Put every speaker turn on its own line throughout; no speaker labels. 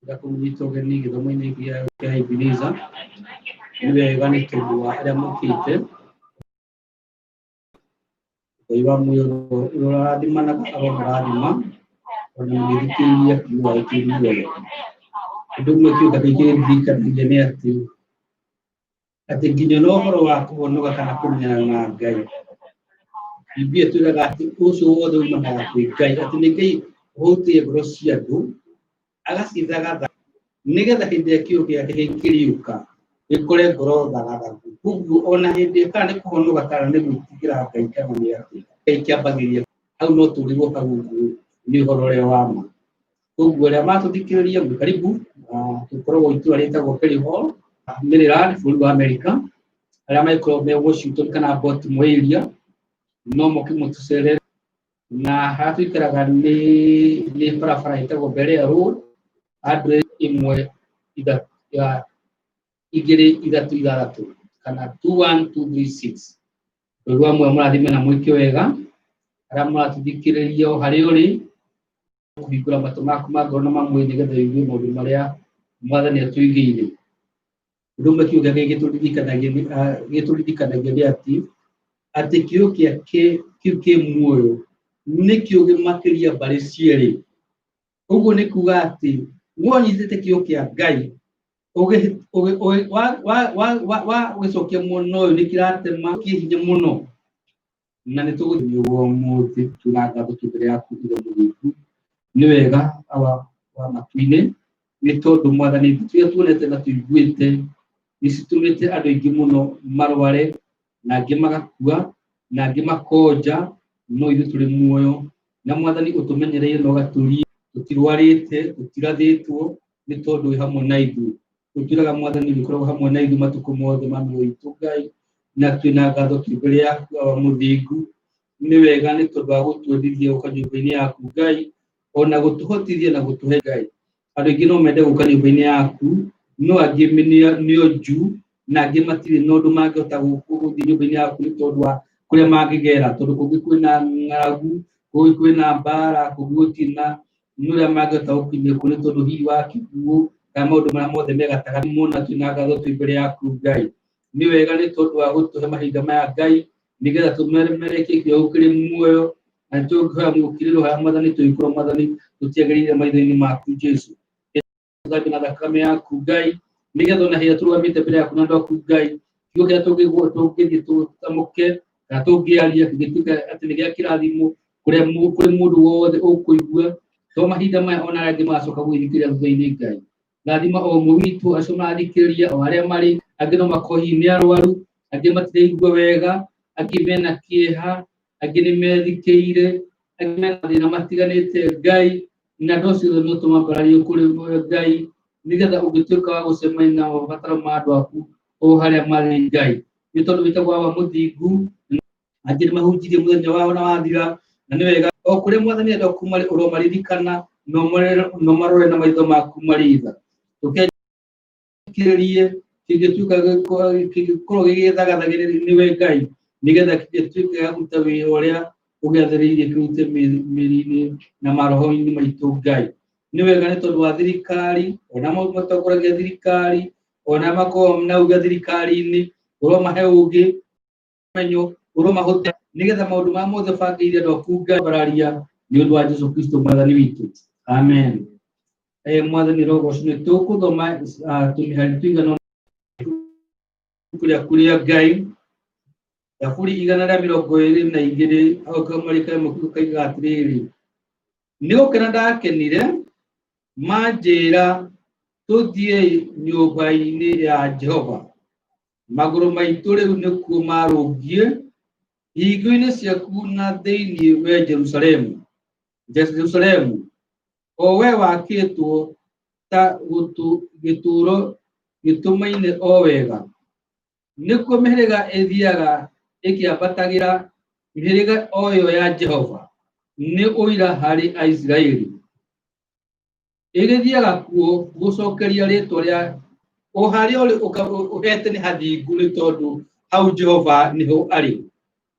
Ndĩrenda kũmũnyita ũgeni gĩthomo-inĩ gĩa Ebenezer. Nĩ wega nĩ tondũ wa arĩa mokĩte. Ngai wa muoyo ũrĩa ũrathimanaga aromũrathima ona mũgĩthikĩrĩria kiugo gĩake kĩ muoyo. Ũndũ ũmwe kiugo gĩake kĩndirikanagia nĩ atĩ atĩ nginya na ũhoro wa kũhonoka kana kũmenyana na Ngai. Biblia ĩtwĩraga atĩ ũcio wothe umanaga kwĩ Ngai, atĩ nĩ Ngai ũhutĩtie ngoro cia andũ agacithagathaga nĩgetha hĩndĩ ĩrĩa kiugo gĩake gĩkĩriũka gĩkore ngoro thagathagu. Koguo ona hĩndĩ ĩyo kana nĩ kũhonoka kana nĩ gwĩtigĩra Ngai kana nĩ atĩa, Ngai kĩambagĩrĩria hau no tũrigwo hau ũguo nĩ ũhoro ũrĩa wa ma. Koguo arĩa matũthikĩrĩria mwĩ karibu, tũkoragwo itũra rĩtagwo Perry Hall, Maryland, bũrũri wa Amerika. Arĩa mangĩkorwo me Washington kana Baltimore area, no moke mũtũcerere. Na harĩa tũikaraga nĩ barabara ĩtagwo Bel Air Road, address ĩmwe igĩrĩ ithatũ ithathatũ kana 21236. Ngai wa muoyo mũrathime na mwĩke wega. Arĩa mũratũthikĩrĩria o harĩa ũrĩ, kũhingũra matũ maku ma ngoro na ma mwĩrĩ nĩgetha ũigue maũndũ marĩa mwathani atũigĩire. Ũndũ ũmwe kiugo gĩake gĩtũririkanagia nĩ atĩ atĩ kiugo gĩake kĩu kĩ muoyo nĩ kĩũgĩ makĩria mbarĩ cierĩ. Ũguo nĩ kuga atĩ wonyitĩte kiugo kĩa Ngai ũgĩcokia mwena ũyũ nĩ kĩratema kĩ hinya mũno na nĩ tũgũthiĩ ũguo ũmũthĩ twĩna ngatho twĩ mbere yaku ithe mũthingu. Nĩ wega awa wa matu-inĩ nĩ tondũ mwathani ithuĩ iria tuonete na tũiguĩte nĩ citũmĩte andũ aingĩ mũno marware na angĩ magakua na angĩ makonja, no ithuĩ tũrĩ muoyo na mwathani ũtũmenyereire na ũgatũria, tũtirwarĩte, tũtirathĩtwo nĩ tondũ wĩ hamwe na ithuĩ. Ũtwĩraga mwathani ũrĩkoragwo hamwe na ithuĩ matukũ mothe ma mĩoyo itũ Ngai, na twĩna ngatho twĩ mbere yaku awa mũthingu. Nĩ wega nĩ tondũ wa gũtwendithia gũka nyũmba-inĩ yaku Ngai, ona gũtũhotithia na gũtũhe Ngai. Andũ aingĩ no mende gũka nyũmba-inĩ yaku, no angĩ nĩ onju, na angĩ matirĩ na ũndũ mangĩhota gũthiĩ nyũmba-inĩ yaku nĩ tondũ wa kũrĩa mangĩgera, tondũ kũngĩ kwĩna ng'aragu, kũngĩ kwĩna mbara, kũngĩ gũtirĩ na nĩ ũrĩa mangĩhota gũkinyia kuo nĩ tondũ hihi wa kĩguũ kana maũndũ marĩa mothe me gatagatĩ mũno. Twĩna ngatho twĩ mbere yaku Ngai. Nĩ wega nĩ tondũ wa gũtũhe mahinda maya Ngai, nĩgetha tũmeremerekie kĩo kĩrĩ muoyo na tũngĩhoya mũkirĩro harĩa mwathani tũngĩkorwo mwathani tũtiagĩrĩire maitho-inĩ maku Jesu. Tũthambie na thakame yaku Ngai, nĩgetha ona hĩrĩa tũrũgamĩte mbere yaku na andũ aku Ngai, kiugo kĩrĩa tũngĩthiĩ tũtamũke kana tũngĩaria kĩngĩtuĩka atĩ nĩ gĩa kĩrathimo kũrĩ mũndũ wothe ũkũigua, to mahinda maya ona arĩa angĩ magacoka gũgĩthikĩrĩria thutha-inĩ Ngai. Rathima o ũmwe witũ acio marathikĩrĩria o arĩa marĩ, angĩ no makorwo hihi nĩ arwaru, angĩ matiraigua wega, angĩ mena kĩeha, angĩ nĩ methikĩire, angĩ mena mathĩna matiganĩte Ngai, na andũ acio othe no tũmambararie kũrĩ we Ngai, nĩgetha ũngĩtuĩka wa gũcemania na mabataro ma andũ aku o harĩa marĩ Ngai, nĩ tondũ wĩtagwo Awa mũthingu. Angĩ nĩ mahunjirie mũthenya wao na wathira, na nĩ wega o kũrĩa mwathani andũ aku marĩ ũromaririkana na ũmarore na maitho maku marĩ tha. Tũkĩrĩrie kĩngĩtuĩka kĩngĩkorwo gĩgĩthagathagĩrĩrio nĩwe Ngai, nĩgetha kĩngĩtuĩka gĩa kũruta wĩra ũrĩa ũgĩathĩrĩirie kĩrute mĩĩrĩ-inĩ na maroho-inĩ maitũ Ngai. Nĩ wega nĩ tondũ wa thirikari, ona matongoragia thirikari, ona makoragwo na uge thirikari-inĩ, ũromahe ũgĩ ũmenyo ũromahũthĩra nĩgetha maũndũ marĩa mothe ũbangĩire andũ aku Ngai bararia nĩ ũndũ wa Jesu Kristo mwathani witũ, amen. Mwathani rogocwo. Nĩ tũkũthoma tũmĩhari tũigana ibuku rĩaku rĩa Ngai, Thaburi 122, hau kamũhari ka ĩmwe kaigaga atĩrĩrĩ, nĩ gũkena ndakenire manjĩra tũthiĩ nyũmba-inĩ ya Jehova. Magũrũ maitũ rĩu nĩkuo marũngiĩ ihingo-inĩ ciaku na thĩinĩ we Jerusalemu, Jerusalemu, o we wakĩtwo ta gĩtũũro gĩtũmaine o wega. Nĩkuo mĩhĩrĩga ĩthiaga ĩkĩambatagĩra, mĩhĩrĩga o ĩyo ya Jehova nĩ ũira harĩ Aisiraeli. Ĩgĩthiaga kuo gũcokeria rĩtwa rĩa o harĩa ũrĩ ũhete nĩ hathingu, nĩ tondũ hau Jehova nĩho arĩ.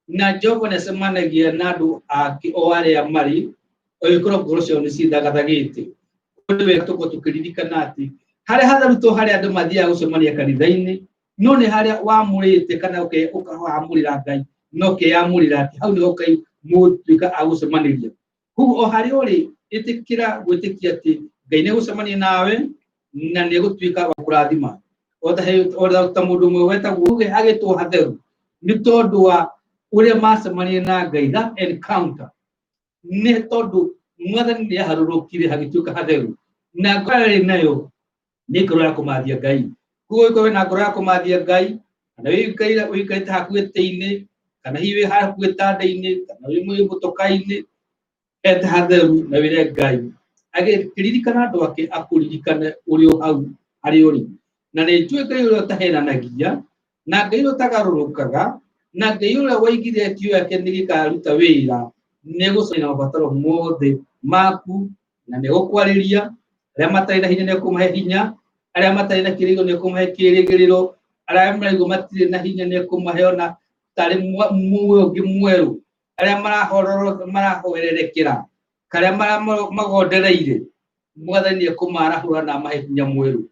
Na Jehova nĩ acemanagia na andũ ake o arĩa marĩ, ũgĩkorwo ngoro ciao nĩ cithagathagĩte. Nĩ wega tũkorwo tũkĩririkana atĩ harĩa hatheru to harĩa andũ mathiaga gũcemania kanitha-inĩ, no nĩ harĩa wamũrĩte kana ũkamũrĩra Ngai na ũkeyamũrĩra atĩ hau nĩho Ngai mũgũtuĩka a gũcemanĩria. Koguo o harĩa ũrĩ, ĩtĩkĩra gwĩtĩkia atĩ Ngai nĩ egũcemania nawe na nĩ egũtuĩka wa kũrathima. O ta mũndũ ũmwe wetagwo agĩtwo hatheru nĩ tondũ wa ũrĩa macemanirie na Ngai, that encounter, nĩ tondũ Mwathani nĩ aharũrũkire hagĩtuĩka hatheru. Na ngoro ĩrĩ nayo nĩ ngoro ya kũmathia Ngai. Koguo ũngĩkorwo wĩna ngoro ya kũmathia Ngai, kana wĩikarĩte hakuhĩ tĩ-inĩ, kana hihi wĩ hakuhĩ gĩtanda-inĩ, kana wĩ mũtoka-inĩ, ete hatheru na wĩre Ngai agĩririkana andũ ake akũririkane ũrĩ o hau harĩa ũrĩ. Na nĩ njũĩ Ngai ũrĩa ũtahenanagia, na Ngai ũrĩa ũtagarũrũkaga, na Ngai ũrĩa waigire kiugo gĩake nĩ gĩkaruta wĩra, nĩ egũcemania na mabataro mothe maku na nĩ egũkwarĩria. Arĩa matarĩ na hinya nĩ ekũmahe hinya, arĩa matarĩ na kĩrĩgĩrĩro nĩ ekũmahe kĩrĩgĩrĩro, arĩa maraigua matirĩ na hinya nĩ ekũmahe ona tarĩ muoyo ũngĩ mwerũ, arĩa marahoererekera karĩa magondereire, Mwathani nĩ ekũmarahũra na amahe hinya mwerũ.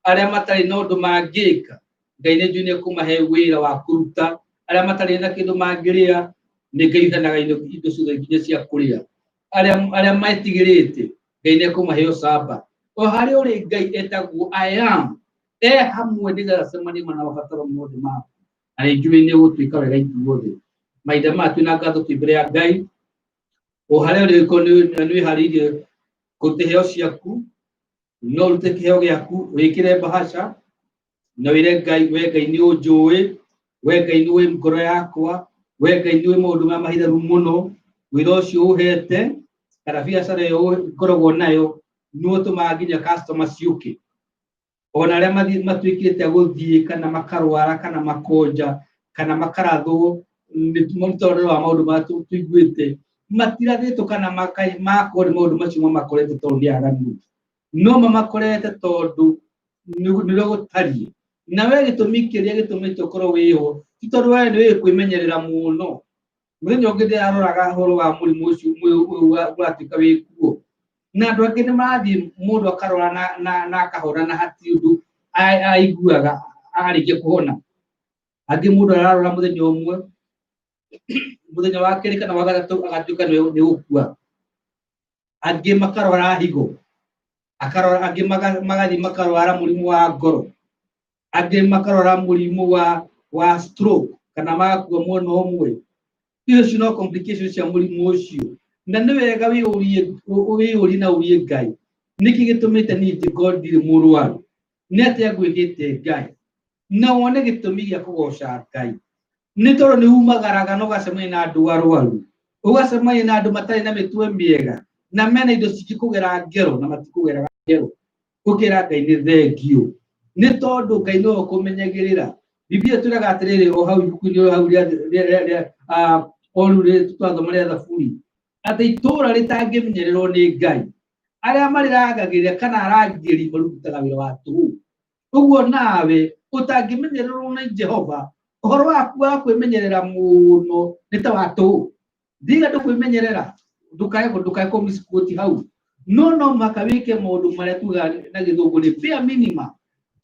Arĩa matarĩ na ũndũ mangĩka, Ngai nĩ njũĩ nĩ ekũmahe wĩra wa kũruta. Arĩa matarĩ na kĩndũ mangĩrĩa, nĩ Ngai ũheanaga indo ciothe nginya cia kũrĩa. Arĩa metigĩrĩte, Ngai nĩ ekũmahe ũcamba. O harĩa ũrĩ, Ngai etagwo I am e hamwe nĩgetha acemanie na mabataro mothe maku, na nĩ njũĩ nĩ ũgũtuĩka wega ithuothe. Mahinda maya twĩna ngatho twĩ mbere ya Ngai. O harĩa ũrĩ, ũngĩkorwo nĩ wĩharĩirie kũruta iheo ciaku, no ũrute kĩheo gĩaku, wĩkĩre mbahaca na wĩre Ngai, we Ngai nĩ ũnjũĩ, we Ngai nĩ ũĩ ngoro yakwa, we Ngai nĩ ũĩ maũndũ marĩa mahitharu mũno. Wĩra ũcio ũhete kana biacara ĩyo ngoragwo nayo nĩ ũtũmaga nginya customer ciũke, ona arĩa matuĩkĩte a gũthiĩ kana makarwara kana makonja kana makarathwo nĩ tondũ wa maũndũ marĩa tũiguĩte, matirathĩtwo kana makorwo nĩ maũndũ macio mamakorete tondũ nĩ aganu, no mamakorete tondũ nĩrĩo gũtariĩ. Na we gĩtũmi kĩrĩa gĩtũmĩte ũkorwo wĩho ti tondũ we nĩ wĩ kwĩmenyerera mũno. Mũthenya ũngĩ ndĩraroraga ũhoro wa mũrimũ ũcio ũyũ ũratuĩka wĩ kuo, na andũ angĩ nĩ marathiĩ mũndũ akarora na akahona na hatirĩ ũndũ aiguaga arĩkia kũhona. Angĩ mũndũ ararora mũthenya ũmwe, mũthenya wa kerĩ kana wa gatatũ agatuĩka nĩ gũkua. Angĩ makarwara higo, akarwara, angĩ magathiĩ makarwara mũrimũ wa ngoro, angĩ makarwara mũrimũ wa stroke kana magakua mwena ũmwe. Icio no complications cia mũrimũ ũcio. Na nĩ wega wĩyũrie na ũrie Ngai, nĩkĩ gĩtũmĩte niĩ ngorwo ndirĩ mũrwaru? Nĩ atĩa ngwĩkĩte, Ngai? Na wone gĩtũmi gĩa kũgoca Ngai, nĩ tondũ nĩ umagaraga na ũgacemania na andũ arwaru, ũgacemania na andũ matarĩ na mĩtwe mĩega na mena indo cingĩkũgera ngero na matikũgeraga ngero. Ũkĩra Ngai nĩ thengiũ, nĩ tondũ Ngai nĩwe ũkũmenyagĩrĩra. Biblia ĩtwĩraga atĩrĩrĩ, o hau ibuku-inĩ hau o rĩu twathoma rĩa Thaburi, atĩ itũũra rĩtangĩmenyererwo nĩ Ngai, arĩa marĩrangagĩrĩra kana arangĩri marutaga wĩra wa tũhũ. Ũguo nawe ũtangĩmenyererwo nĩ Jehova, ũhoro waku wa kwĩmenyerera mũno nĩ ta wa tũhũ. Ndiga ndũkwĩmenyerera, ndũkae kũmisquote hau, no mũhaka wĩke maũndũ marĩa tugaga na gĩthũngũ nĩ bare minimum.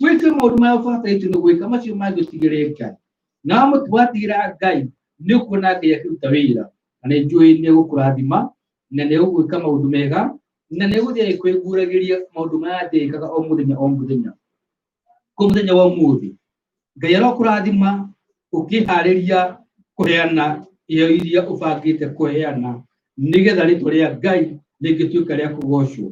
Wĩke maũndũ marĩa ũbatarĩtio nĩ gwĩka, macio mangĩ ũtigĩre Ngai. Na watigĩra Ngai, nĩ ũkuona Ngai akĩruta wĩra, na nĩ njũĩ nĩ egũkũrathima na nĩ egũgwĩka maũndũ mega na nĩ egũthiĩ agĩkwĩguũragĩria maũndũ marĩa ndĩkaga o mũthenya o mũthenya. Kũ mũthenya wa ũmũthĩ, Ngai arokũrathima ũkĩharĩria kũheana iheo iria ũbangĩte kũheana, nĩgetha rĩtwa rĩa Ngai rĩngĩtuĩka rĩa kũgocwo.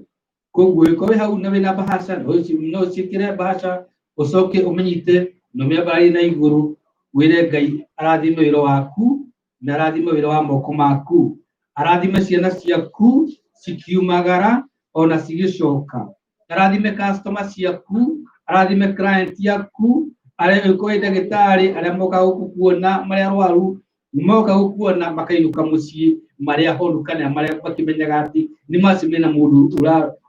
Koguo ũngĩkorwo wĩ hau na wĩna mbahaca, no ũciĩkĩre mbahaca, ũcoke ũmĩnyite na ũmĩambararie na igũrũ, wĩre Ngai arathime wĩra waku na arathime wĩra wa moko maku, arathime ciana ciaku cikiumagara ona cigĩcoka, arathime customer ciaku, arathime client yaku, arĩa ũngĩkorwo wĩ ndagĩtarĩ, arĩa mokaga gũkuona marĩ arwaru, moka gũkuona makainũka mũciĩ marĩ ahonu kana marĩa makĩmenyaga atĩ nĩ macemania na mũndũ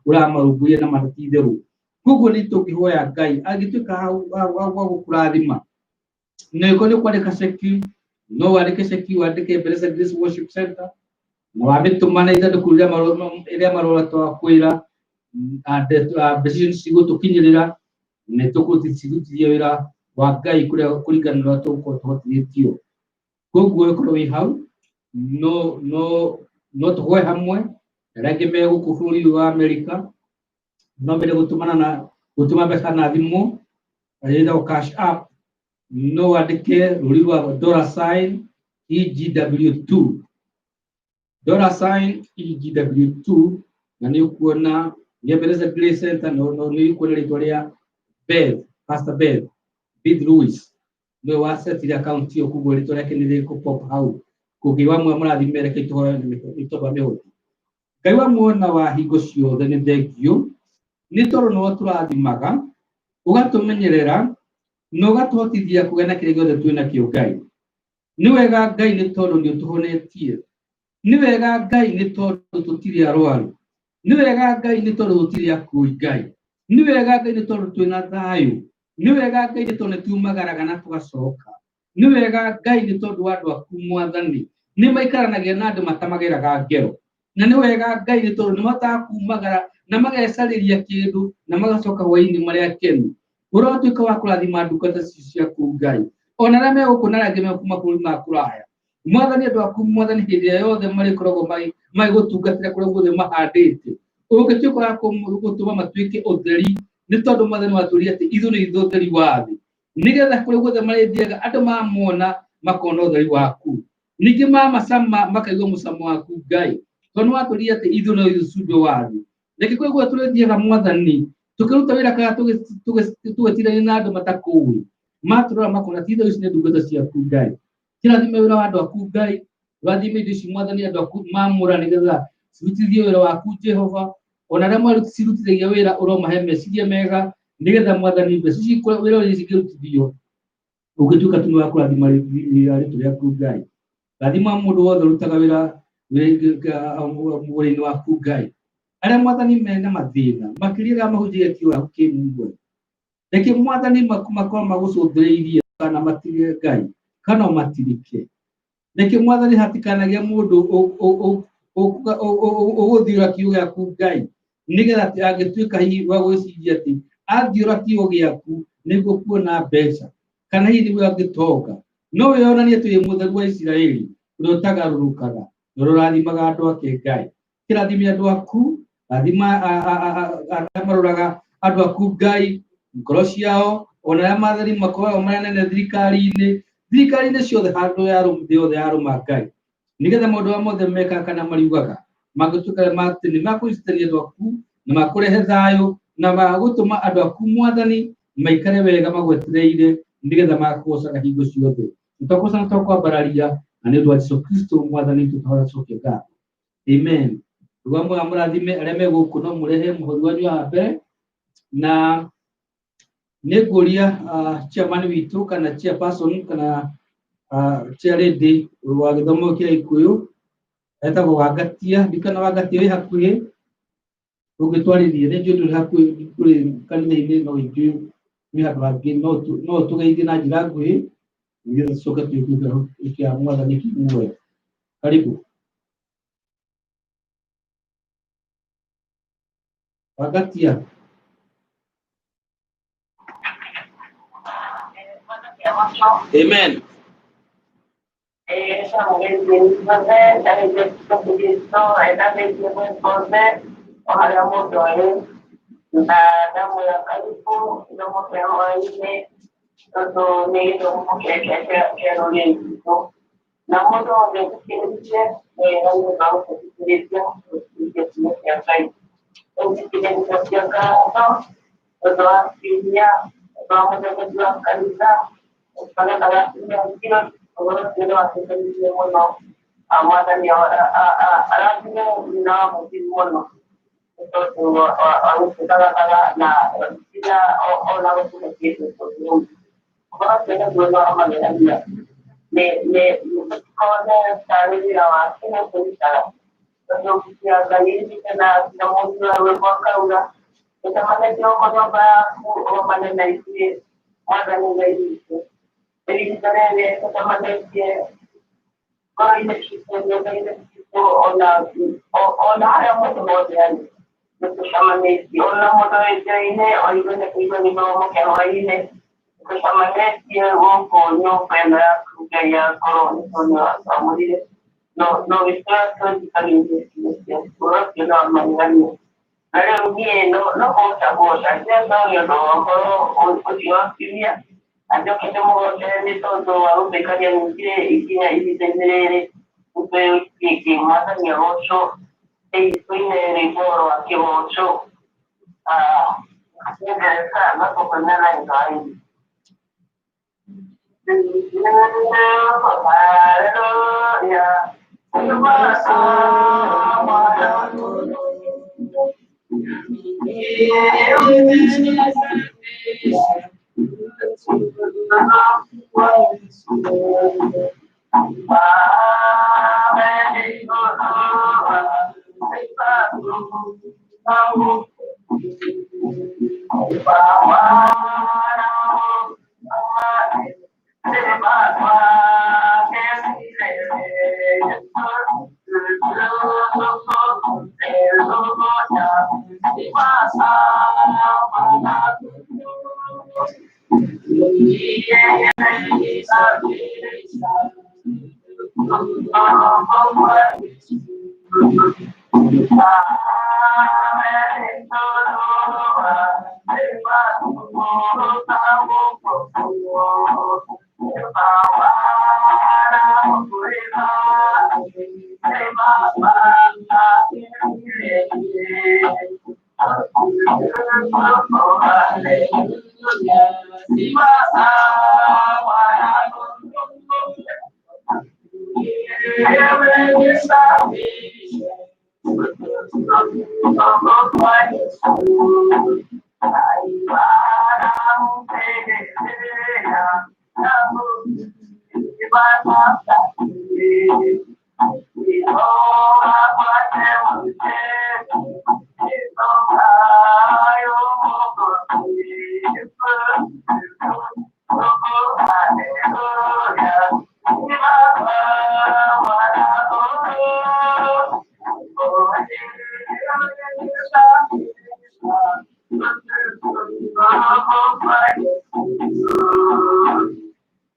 ũramarũmbũiya na ti itherũ. Koguo nĩ tũngĩhoya Ngai angĩtuĩka wa gũkũrathima. Na ĩkorwo nĩ kwandĩka ceki, no wandĩke ceki, wandĩke Ebenezer Grace Worship Center, na wamĩtũma na ithandũkũ rĩa marũa twakwĩra. Mbeca icio nĩ cigũtũkinyĩrĩra nĩ tũkũcirutithia wĩra wa Ngai kũrĩa kũringana na ũrĩa tũgũkorwo tũhotithĩtio. Koguo ũkorwo wĩ hau no no no tũhoe hamwe arĩa angĩ me gũkũ bũrũri ũyũ wa Amerika no mende gũtũmana na gũtũma mbeca na thimũ ĩtagwo Cash App, no wandĩke rũri rwa dollar sign EGW2, dollar sign EGW2, na nĩ ũkuona nĩ Ebenezer Grace Center, no no nĩ ũkuona rĩtwa rĩa Beth, Pastor Beth, Beth Lewis nĩwe wasetire account ĩyo, koguo rĩtwa rĩake nĩ rĩkũ pop hau. Kũngĩ wa mwe mũrathime, reke tũhoe nĩ tondũ wa mĩhũthi. Ngai wa muona wa hingo ciothe, nĩ thengio nĩ tondũ nĩwe tũrathimaga, ũgatũmenyerera na ũgatũhotithia kũgĩa na kĩrĩa gĩothe twĩ nakĩo. Ngai nĩ wega, Ngai nĩ tondũ nĩ ũtũhonetie. Nĩ wega Ngai nĩ tondũ tũtirĩ arwaru. Nĩ wega Ngai nĩ tondũ tũtirĩ akui. Ngai nĩ wega, Ngai nĩ tondũ twĩna thayũ. Nĩ wega Ngai nĩ tondũ nĩ tumagaraga na tũgacoka. Nĩ wega Ngai nĩ tondũ wa andũ aku Mwathani nĩ maikaranagia na andũ matamageraga ngero, na nĩ wega Ngai nĩ tondũ nĩ mahotaga kumagara na magecarĩria kĩndũ na magacoka hwaĩ-inĩ marĩ akenu. Ũrotuĩka wa kũrathima ndungata ici ciaku Ngai, ona arĩa me gũkũ na arĩa angĩ me mabũrũri ma kũraya. Mwathani, andũ aku Mwathani hĩndĩ ĩrĩa yothe marĩkoragwo magĩgũtungatĩra kũrĩa guothe mahandĩte, ũngĩtuĩka wa gũtũma matuĩke ũtheri, nĩ tondũ Mwathani watwĩrire atĩ ithuĩ nĩ ithuĩ ũtheri wa thĩ, nĩgetha kũrĩa guothe marĩthiaga andũ mamona makona ũtheri waku, ningĩ mamacama makaigua mũcamo waku Ngai, tondũ nĩ watwĩrire atĩ ithuĩ no ithuĩ cumbĩ wa thĩ. Reke kũrĩa guothe tũrĩthiaga Mwathani tũkĩruta wĩra kana tũgĩtirania na andũ matakũĩ, matũrora makona ti itherũ ici nĩ ndungata ciaku Ngai. Kĩrathime wĩra wa andũ aku Ngai, ũrathime indo ici Mwathani andũ aku mamũra nĩgetha cirutithie wĩra waku Jehova. Ona arĩa cirutithagia wĩra ũromahe meciria mega nĩgetha Mwathani mbeca ici wĩra ũrĩa cingĩrutithio ũngĩtuĩka tu nĩ wa kũrathima rĩtwa rĩaku Ngai. Rathima mũndũ wothe ũrutaga wĩra wĩra-inĩ waku Ngai, arĩa Mwathani mena mathĩna makĩria arĩa mahunjagia kiugo gĩaku kĩ muoyo. Reke Mwathani makorwo magũcũthĩrĩirie kana matige Ngai kana ũmatirike. Reke Mwathani hatikanagia mũndũ ũgũthiũra kiugo gĩaku Ngai, nĩgetha atĩ angĩtuĩka hihi wa gwĩciria atĩ athiũra kiugo gĩaku nĩguo kuona mbeca kana hihi nĩguo angĩtonga, no wĩyonanie atĩ wĩ mũtheru wa Isiraeli ũrĩa ũtagarũrũkaga na ũrĩa ũrathimaga andũ ake. Ngai, kĩrathime andũ aku, rathima arĩa maroraga andũ aku Ngai, ngoro ciao, ona arĩa maathani makoragwo marĩ anene thirikari-inĩ, thirikari-inĩ ciothe handũ ya thĩ yothe yarũma Ngai, nĩgetha maũndũ marĩa mothe mekaga kana mariugaga mangĩtuĩka atĩ nĩ makũnyitithania andũ aku na makũrehe thayũ na magũtũma andũ aku Mwathani maikare wega magwetereire nĩgetha makũgocaga hingo ciothe. Nĩtwakũgoca na twakwambararia na nĩ ũndũ wa Jesu Kristo Mwathani witũ twahota tũcokie ngatho. Amen. Rũga mwega mũrathime arĩa me gũkũ, no mũrehe mũhothi wanyu haha mbere, na nĩ ngũria chairman witũ kana chairperson kana chair lady wa gĩthomo kĩa Gĩkũyũ etagwo Wangatia. Ndikana Wangatia wĩ hakuhĩ ũngĩtwarĩrie, nĩ njũĩ ndũrĩ hakuhĩ ndũrĩ kanitha-inĩ, no ithuĩ wĩ handũ hangĩ, no tũgeithie na njĩra nguhĩ nĩgetha tũcoke twĩke kĩa Mwathani kĩ muoyo. Karibu Wangatia. Amen.
O harĩa mũndũ arĩ na ndamwĩra karibu gĩthomo kĩa hwaĩ-inĩ, tondũ nĩ gĩthomo kĩa rũrĩrĩ rwitũ na mũndũ wothe ũthikĩrĩirie wega nĩ ũndũ wa gũtũthikĩrĩria gũthikĩrĩria kiugo kĩa Ngai. Rĩu nĩ ngatho tondũ wa kiumia, tondũ wa mũtongoria wa kanitha ũtonekaga kiumia kĩo ũhoro ũcio nĩ watũteithirie mũno. Mwathani arathime nyina wa mũthiĩ mũno nĩ tondũ wa gũtũtagataga na nginya ona gũtũhe kĩndũ tondũ ũhoro ũcio nĩguo nĩ wa magegania nĩ tũtikone tarĩ wĩra wake no tũrutaga tondũ ya Ngai ĩthite na na mũndũ wa rwĩmbo akauga ũcemanie gũkũ nyũmba yaku ũgomane na ithuĩ. Mwathani Ngai witũ, ihinda rĩrĩ tũcemanĩtie ngoro-inĩ citũ, nyũmba-inĩ citũ, ona harĩa mũndũ wothe arĩ. Nĩtũcemanĩtie ona mũndũ wĩ njĩra-inĩ oigue nĩ kũigua gĩthomo kĩa hwaĩ-inĩ. Tũcemanĩtie gũkũ nyũmba ĩno yaku Ngai ya ngoro nĩ tondũ nĩwatwamũrire no no gĩtũra tũthikagĩrĩria ciugo ciaku ũhoro ũcio nĩ wa magegania. Na rĩu niĩ no no kũgoca ngũgoca Jesũ nĩ ũndũ wa ũhoro ũcio wa kiumia na njoke ndĩmũgocere nĩ tondũ wa gũtuĩkania ningĩ ikinya ihinda-inĩ rĩrĩ nĩtwĩkĩtie Mwathani agocwo. Tũine rwĩmbo rwa kĩgoco Kĩngereza no tũkũina na Gĩthwaĩri.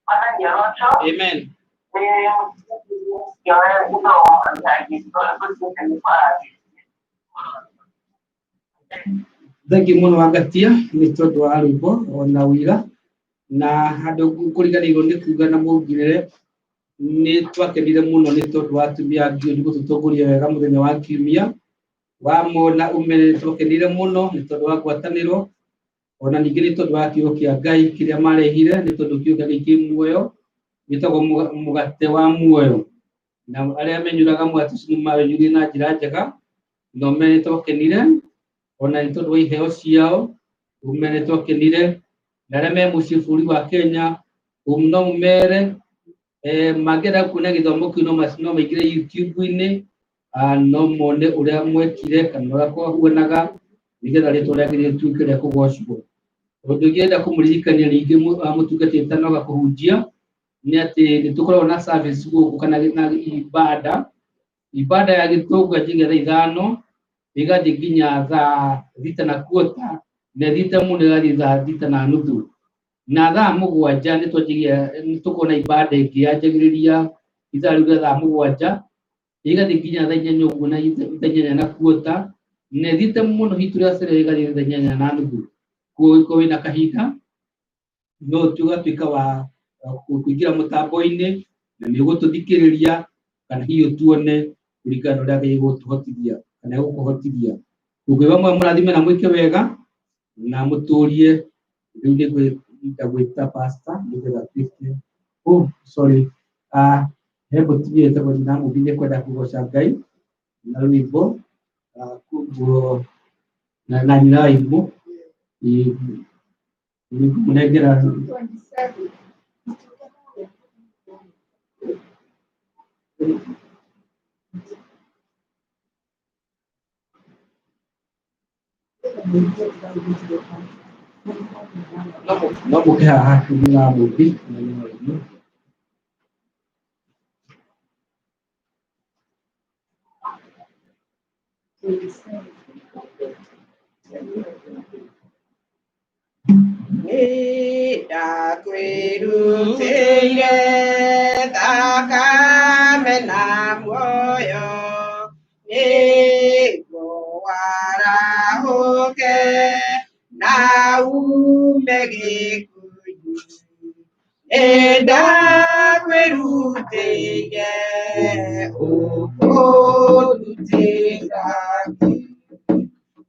Hallelujah.
Amen. Thengiũ mũno Wangatia nĩ tondũ wa rwĩmbo ona wĩira na handũ kũriganĩirwo nĩ kuga na mũngirĩre nĩ twakenire mũno nĩ tondũ wa atumia a Ngioni gũtũtongoria wega mũthenya wa kiumia wamona ũmene nĩ twakenire mũno nĩ tondũ wa ngwatanĩro ona ningĩ nĩ tondũ wa kiugo kĩa Ngai kĩrĩa marehire nĩ tondũ kiugo kĩa Ngai kĩ muoyo gĩtagwo mũgate wa muoyo na arĩa menyuraga mũgate ũcio nĩ mawenyurire na njĩra njega na ũmene nĩ twakenire ona nĩ tondũ wa iheo ciao ũmene nĩ twakenire na arĩa me mũciĩ bũrũri wa Kenya no mũmere mangĩenda kuona gĩthomo kĩu no maingĩre YouTube-inĩ no mone ũrĩa mwekire kana ũrĩa kwahuanaga nĩgetha rĩtwa rĩa Ngai rĩtuĩke rĩa kũgocwo. Ũndũ ingĩenda kũmũririkania rĩngĩ mũtungati ũtanoka kũhunjia nĩ atĩ nĩ tũkoragwo na service gũkũ kana na ibada ibada ya gĩtũngũ yanjagia thaa ithano ĩgathiĩ nginya thaa thita na kuota na ĩthiĩte mũno ĩgathiĩ thaa thita na nuthu na thaa mũgwanja nĩ twanjagia nĩ tũkoragwo na ibada ĩngĩ yanjagĩrĩria ithaa rĩu rĩa thaa mũgwanja ĩgathiĩ nginya thaa inyanya ũguo na thaa inyanya na kuota na ĩthiĩte mũno hitu rĩa cere ĩgathiĩ thaa inyanya na nuthu koguo ũngĩkorwo wĩna kahinda no tũgatuĩka wa kũingĩra mũtambo-inĩ na nĩ ũgũtũthikĩrĩria kana hihi ũtuone kũringana na ũrĩa Ngai egũtũhotithia kana egũkũhotithia. Koguo bamwe mũrathime na mwĩke wega na mũtũrie rĩu nĩ ngwenda gwĩta pastor nĩgetha atuĩke oh sorry he mũtumia wĩtagwo Nyina Mũmbi nĩ kwenda kũgoca Ngai na rwĩmbo koguo na nyina wa Imũ nĩ ngũmũnengera no mũke haha nyina wa Mũmbi na nyina wa Imũ.
Nĩndakwĩrutĩire thakame na muoyo nĩguo warahũke na ume gĩkuũ-inĩ. Nĩndakwĩrutĩire ũkũndutĩra kĩ?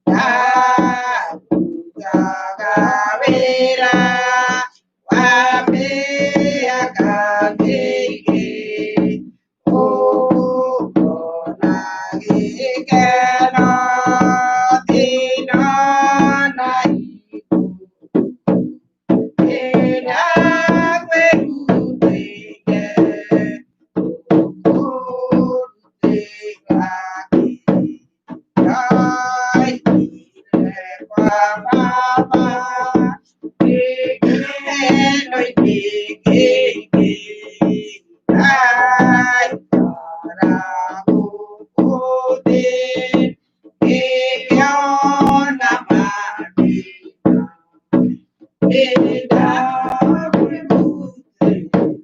Ndarutaga wĩra wa mĩaka mĩingĩ ũkona gĩkeno thĩna na nĩndakwĩrutĩire ũkũndutĩra kĩ? Ndaiguire kwa baba gĩkeno-inĩ kĩingĩ, ndaikara gũkũ thĩ ngĩona mathĩna. Nĩndakwĩrutĩire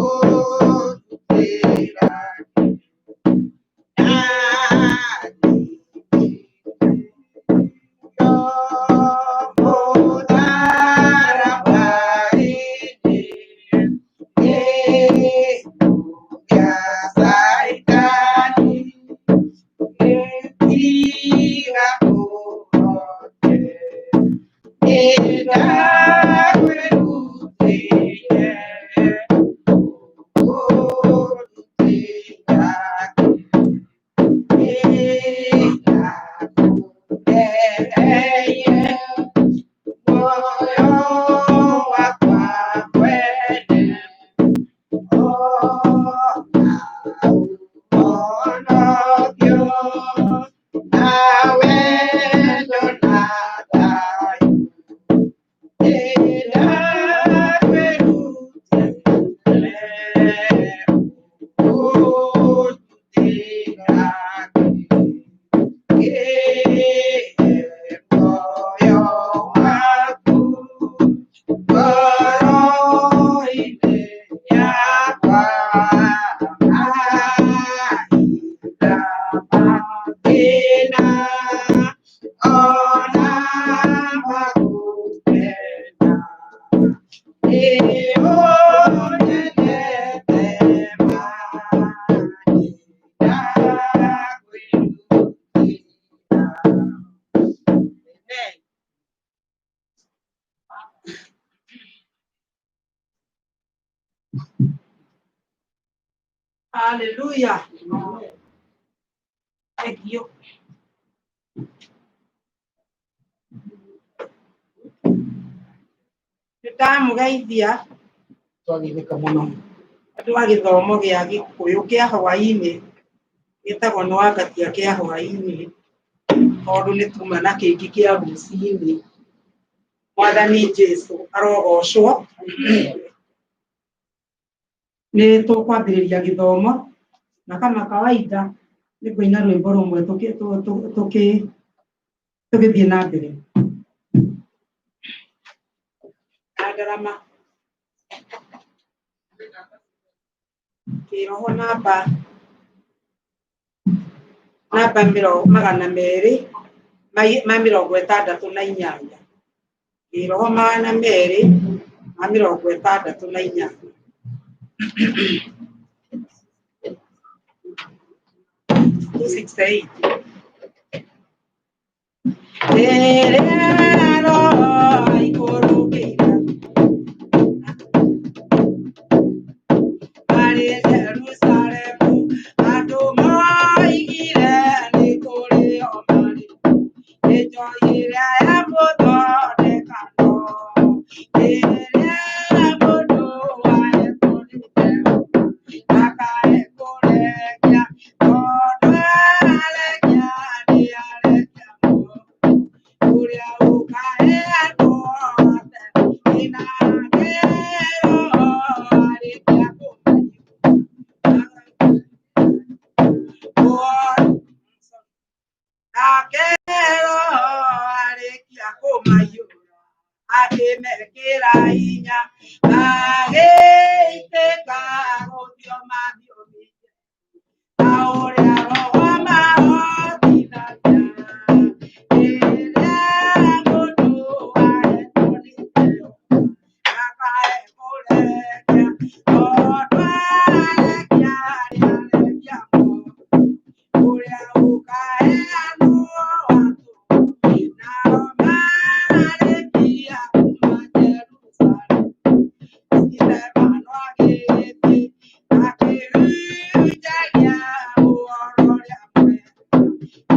ũkũndutĩra kĩ?
Hallelujah. Thank you. Nĩndamũgeithia
Twageithĩka mũno.
Andũ a gĩthomo gĩa Gĩkũyũ kĩa hwaĩ-inĩ gĩtagwo nĩ wangatia kĩa hwaĩ-inĩ tondũ nĩ tuma na kĩngĩ kĩa rũcinĩ. Mwathani Jesũ arogocwo. Nĩ tũkwambĩrĩria gĩthomo na kama kawaida nĩ ngũina rwĩmbo rũmwe tũgĩthiĩ na mbere. Na ndarama kĩroho namba namba magana merĩ ma mĩrongo ĩtandatũ na inyanya. Kĩroho magana merĩ ma mĩrongo ĩtandatũ na inyanya. 268. Rĩrĩa Roho aikũrũkĩire marĩ Jerusalemu, andũ moigire nĩ kũrĩ o marĩ njohi ĩrĩa ya mũthondekano, ĩrĩa mũndũ ahetwo nĩ Jehova ndakae kũrekia, tondũ arekia nĩ arekia mũndũ ũrĩa ũkaheanwo tene nake Roho arĩkia kũmanyua. Nake
kũmaiyũra akĩmekĩra hinya magĩitĩka gũthioma thiomi ta ũrĩa Roho amahotithagia. Rĩrĩa mũndũ ahetwo nĩ Jehova ndakae kũrekia, tondũ arekia nĩarekia mwaki ũrĩa ũkaheanwo watũũ. Nao marĩkia kuma Jerusalemu, Stefano agĩthiĩ akĩhunjagia ũhoro ũrĩa mwega,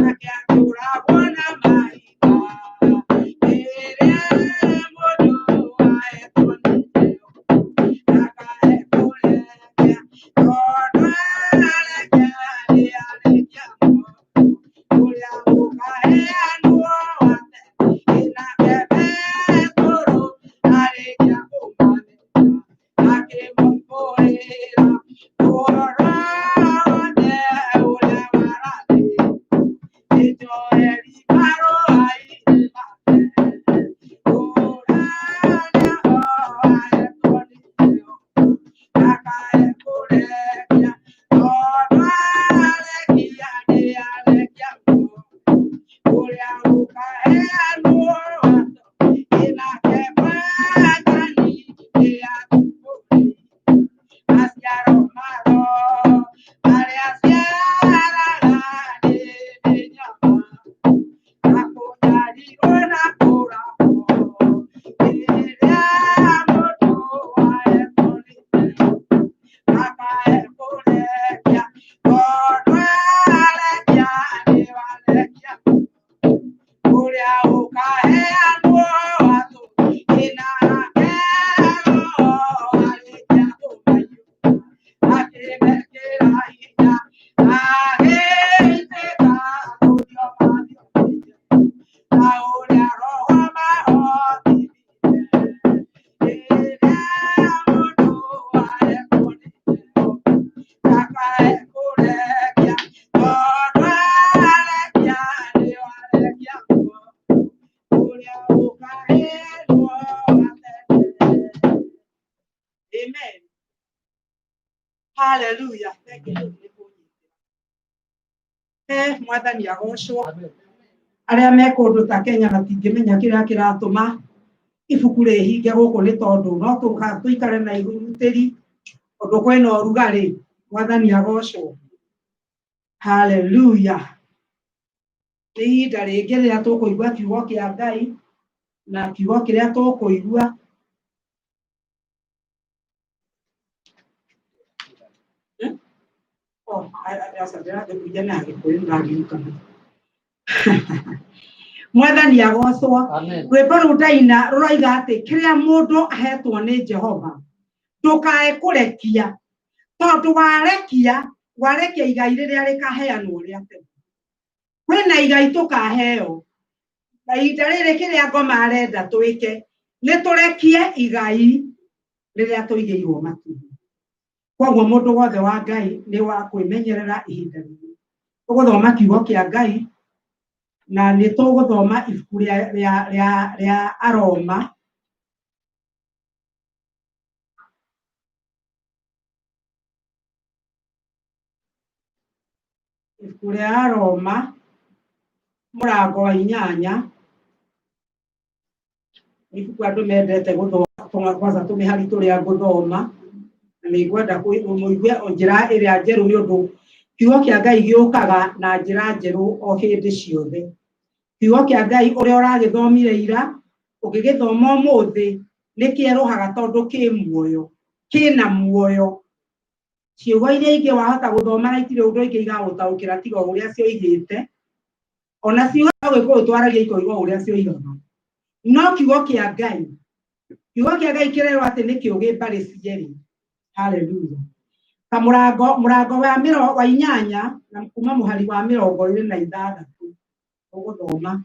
akĩatũragwo na mahiga. Rĩrĩa mũndũ ahetwo nĩ Jehova ndakae kũrekia, tondũ arekia nĩarekia mwaki ũrĩa ũkaheanwo wa tene. Nake Petero arĩkia kũmamenya, akĩmoimbũrĩra ũhoro wothe ũrĩa warathĩtwo nĩ Joeli marũa-inĩ make. Ũrĩa ahetwo nĩ Jehova ndakae kũrekia, tondũ arekia nĩarekia mwaki ũrĩa ũkaheanwo watho. Nake Mwathani nĩatũkũrĩire maciaro ma Roho marĩa aciaraga nĩ mĩnyamaro na kũnyarirwo na kũragwo. Rĩrĩa mũndũ ahetwo nĩ Jehova ndakae kũrekia, tondũ arekia nĩarekia ũrĩa ũkaheanwo watho. Nake Roho arĩkia kũmaiyũra akĩmekĩra hinya agĩitĩka gũthioma thiomi njerũ ta ũrĩa Roho amahotithirie. Rĩrĩa mũndũ ahetwo nĩ Jehova ndakae kũrekia, tondũ arekia nĩarekia mwaki ũrĩa ũkaheanwo wa tene. Amen. Hallelujah. Thank you nĩ kũnyitĩra. Mwathani agocwo. Arĩa me kũndũ ta Kenya matingĩmenya kĩrĩa kĩratũma ibuku rĩhinge gũkũ nĩ tondũ no tũikare na igurutĩri tondũ kwĩna ũrugarĩ. Mwathani agocwo. Hallelujah. Nĩ ihinda rĩngĩ rĩrĩa tũkũigua kiugo kĩa Ngai, na kiugo kĩrĩa tũkũigua Oh, aca ndĩrathiĩ na Gĩkũyũ ndĩraririkana. Mwathani agocwo.
Amen.
Rwĩmbo rũu ndaina rũroiga atĩ kĩrĩa mũndũ ahetwo nĩ Jehova ndũkae kũrekia, tondũ warekia warekia igai rĩrĩa rĩkaheanwo rĩa tene. Kwĩna igai tũkaheo na ihinda rĩrĩ kĩrĩa ngoma arenda twĩke nĩ tũrekie igai rĩrĩa tũigĩirwo matu-inĩ. Koguo mũndũ wothe wa Ngai nĩ wa kwĩmenyerera ihinda rĩrĩ. Tũgũthoma kiugo kĩa Ngai na nĩ tũgũthoma ibuku rĩa rĩa rĩa rĩa Aroma ibuku rĩa Aroma mũrango wa 8. Nĩ ibuku andũ mendete gũthoma, kwanza tũmĩhari tũrĩa ngũthoma, na nĩ ngwenda mũigue njĩra ĩrĩa njerũ nĩ ũndũ kiugo kĩa Ngai gĩũkaga na njĩra njerũ o hĩndĩ ciothe. Kiugo kĩa Ngai ũrĩa ũragĩthomire ira, ũngĩgĩthoma ũmũthĩ, nĩ kĩerũhaga tondũ kĩ muoyo, kĩna muoyo. Ciugo iria ingĩ wahota gũthoma na itirĩ ũndũ ingĩ igagũtaũkĩra tiga o ũrĩa cioigĩte. Ona ciugo Gĩkũyũ twaragia ikoiga o ũrĩa cioigaga. No kiugo kĩa Ngai, kiugo kĩa Ngai kĩrerwo atĩ nĩ kĩũgĩ mbarĩ cierĩ. Hallelujah. Ta mũrango wa wa 8 na kuma mũhari wa 26 ũgũthoma.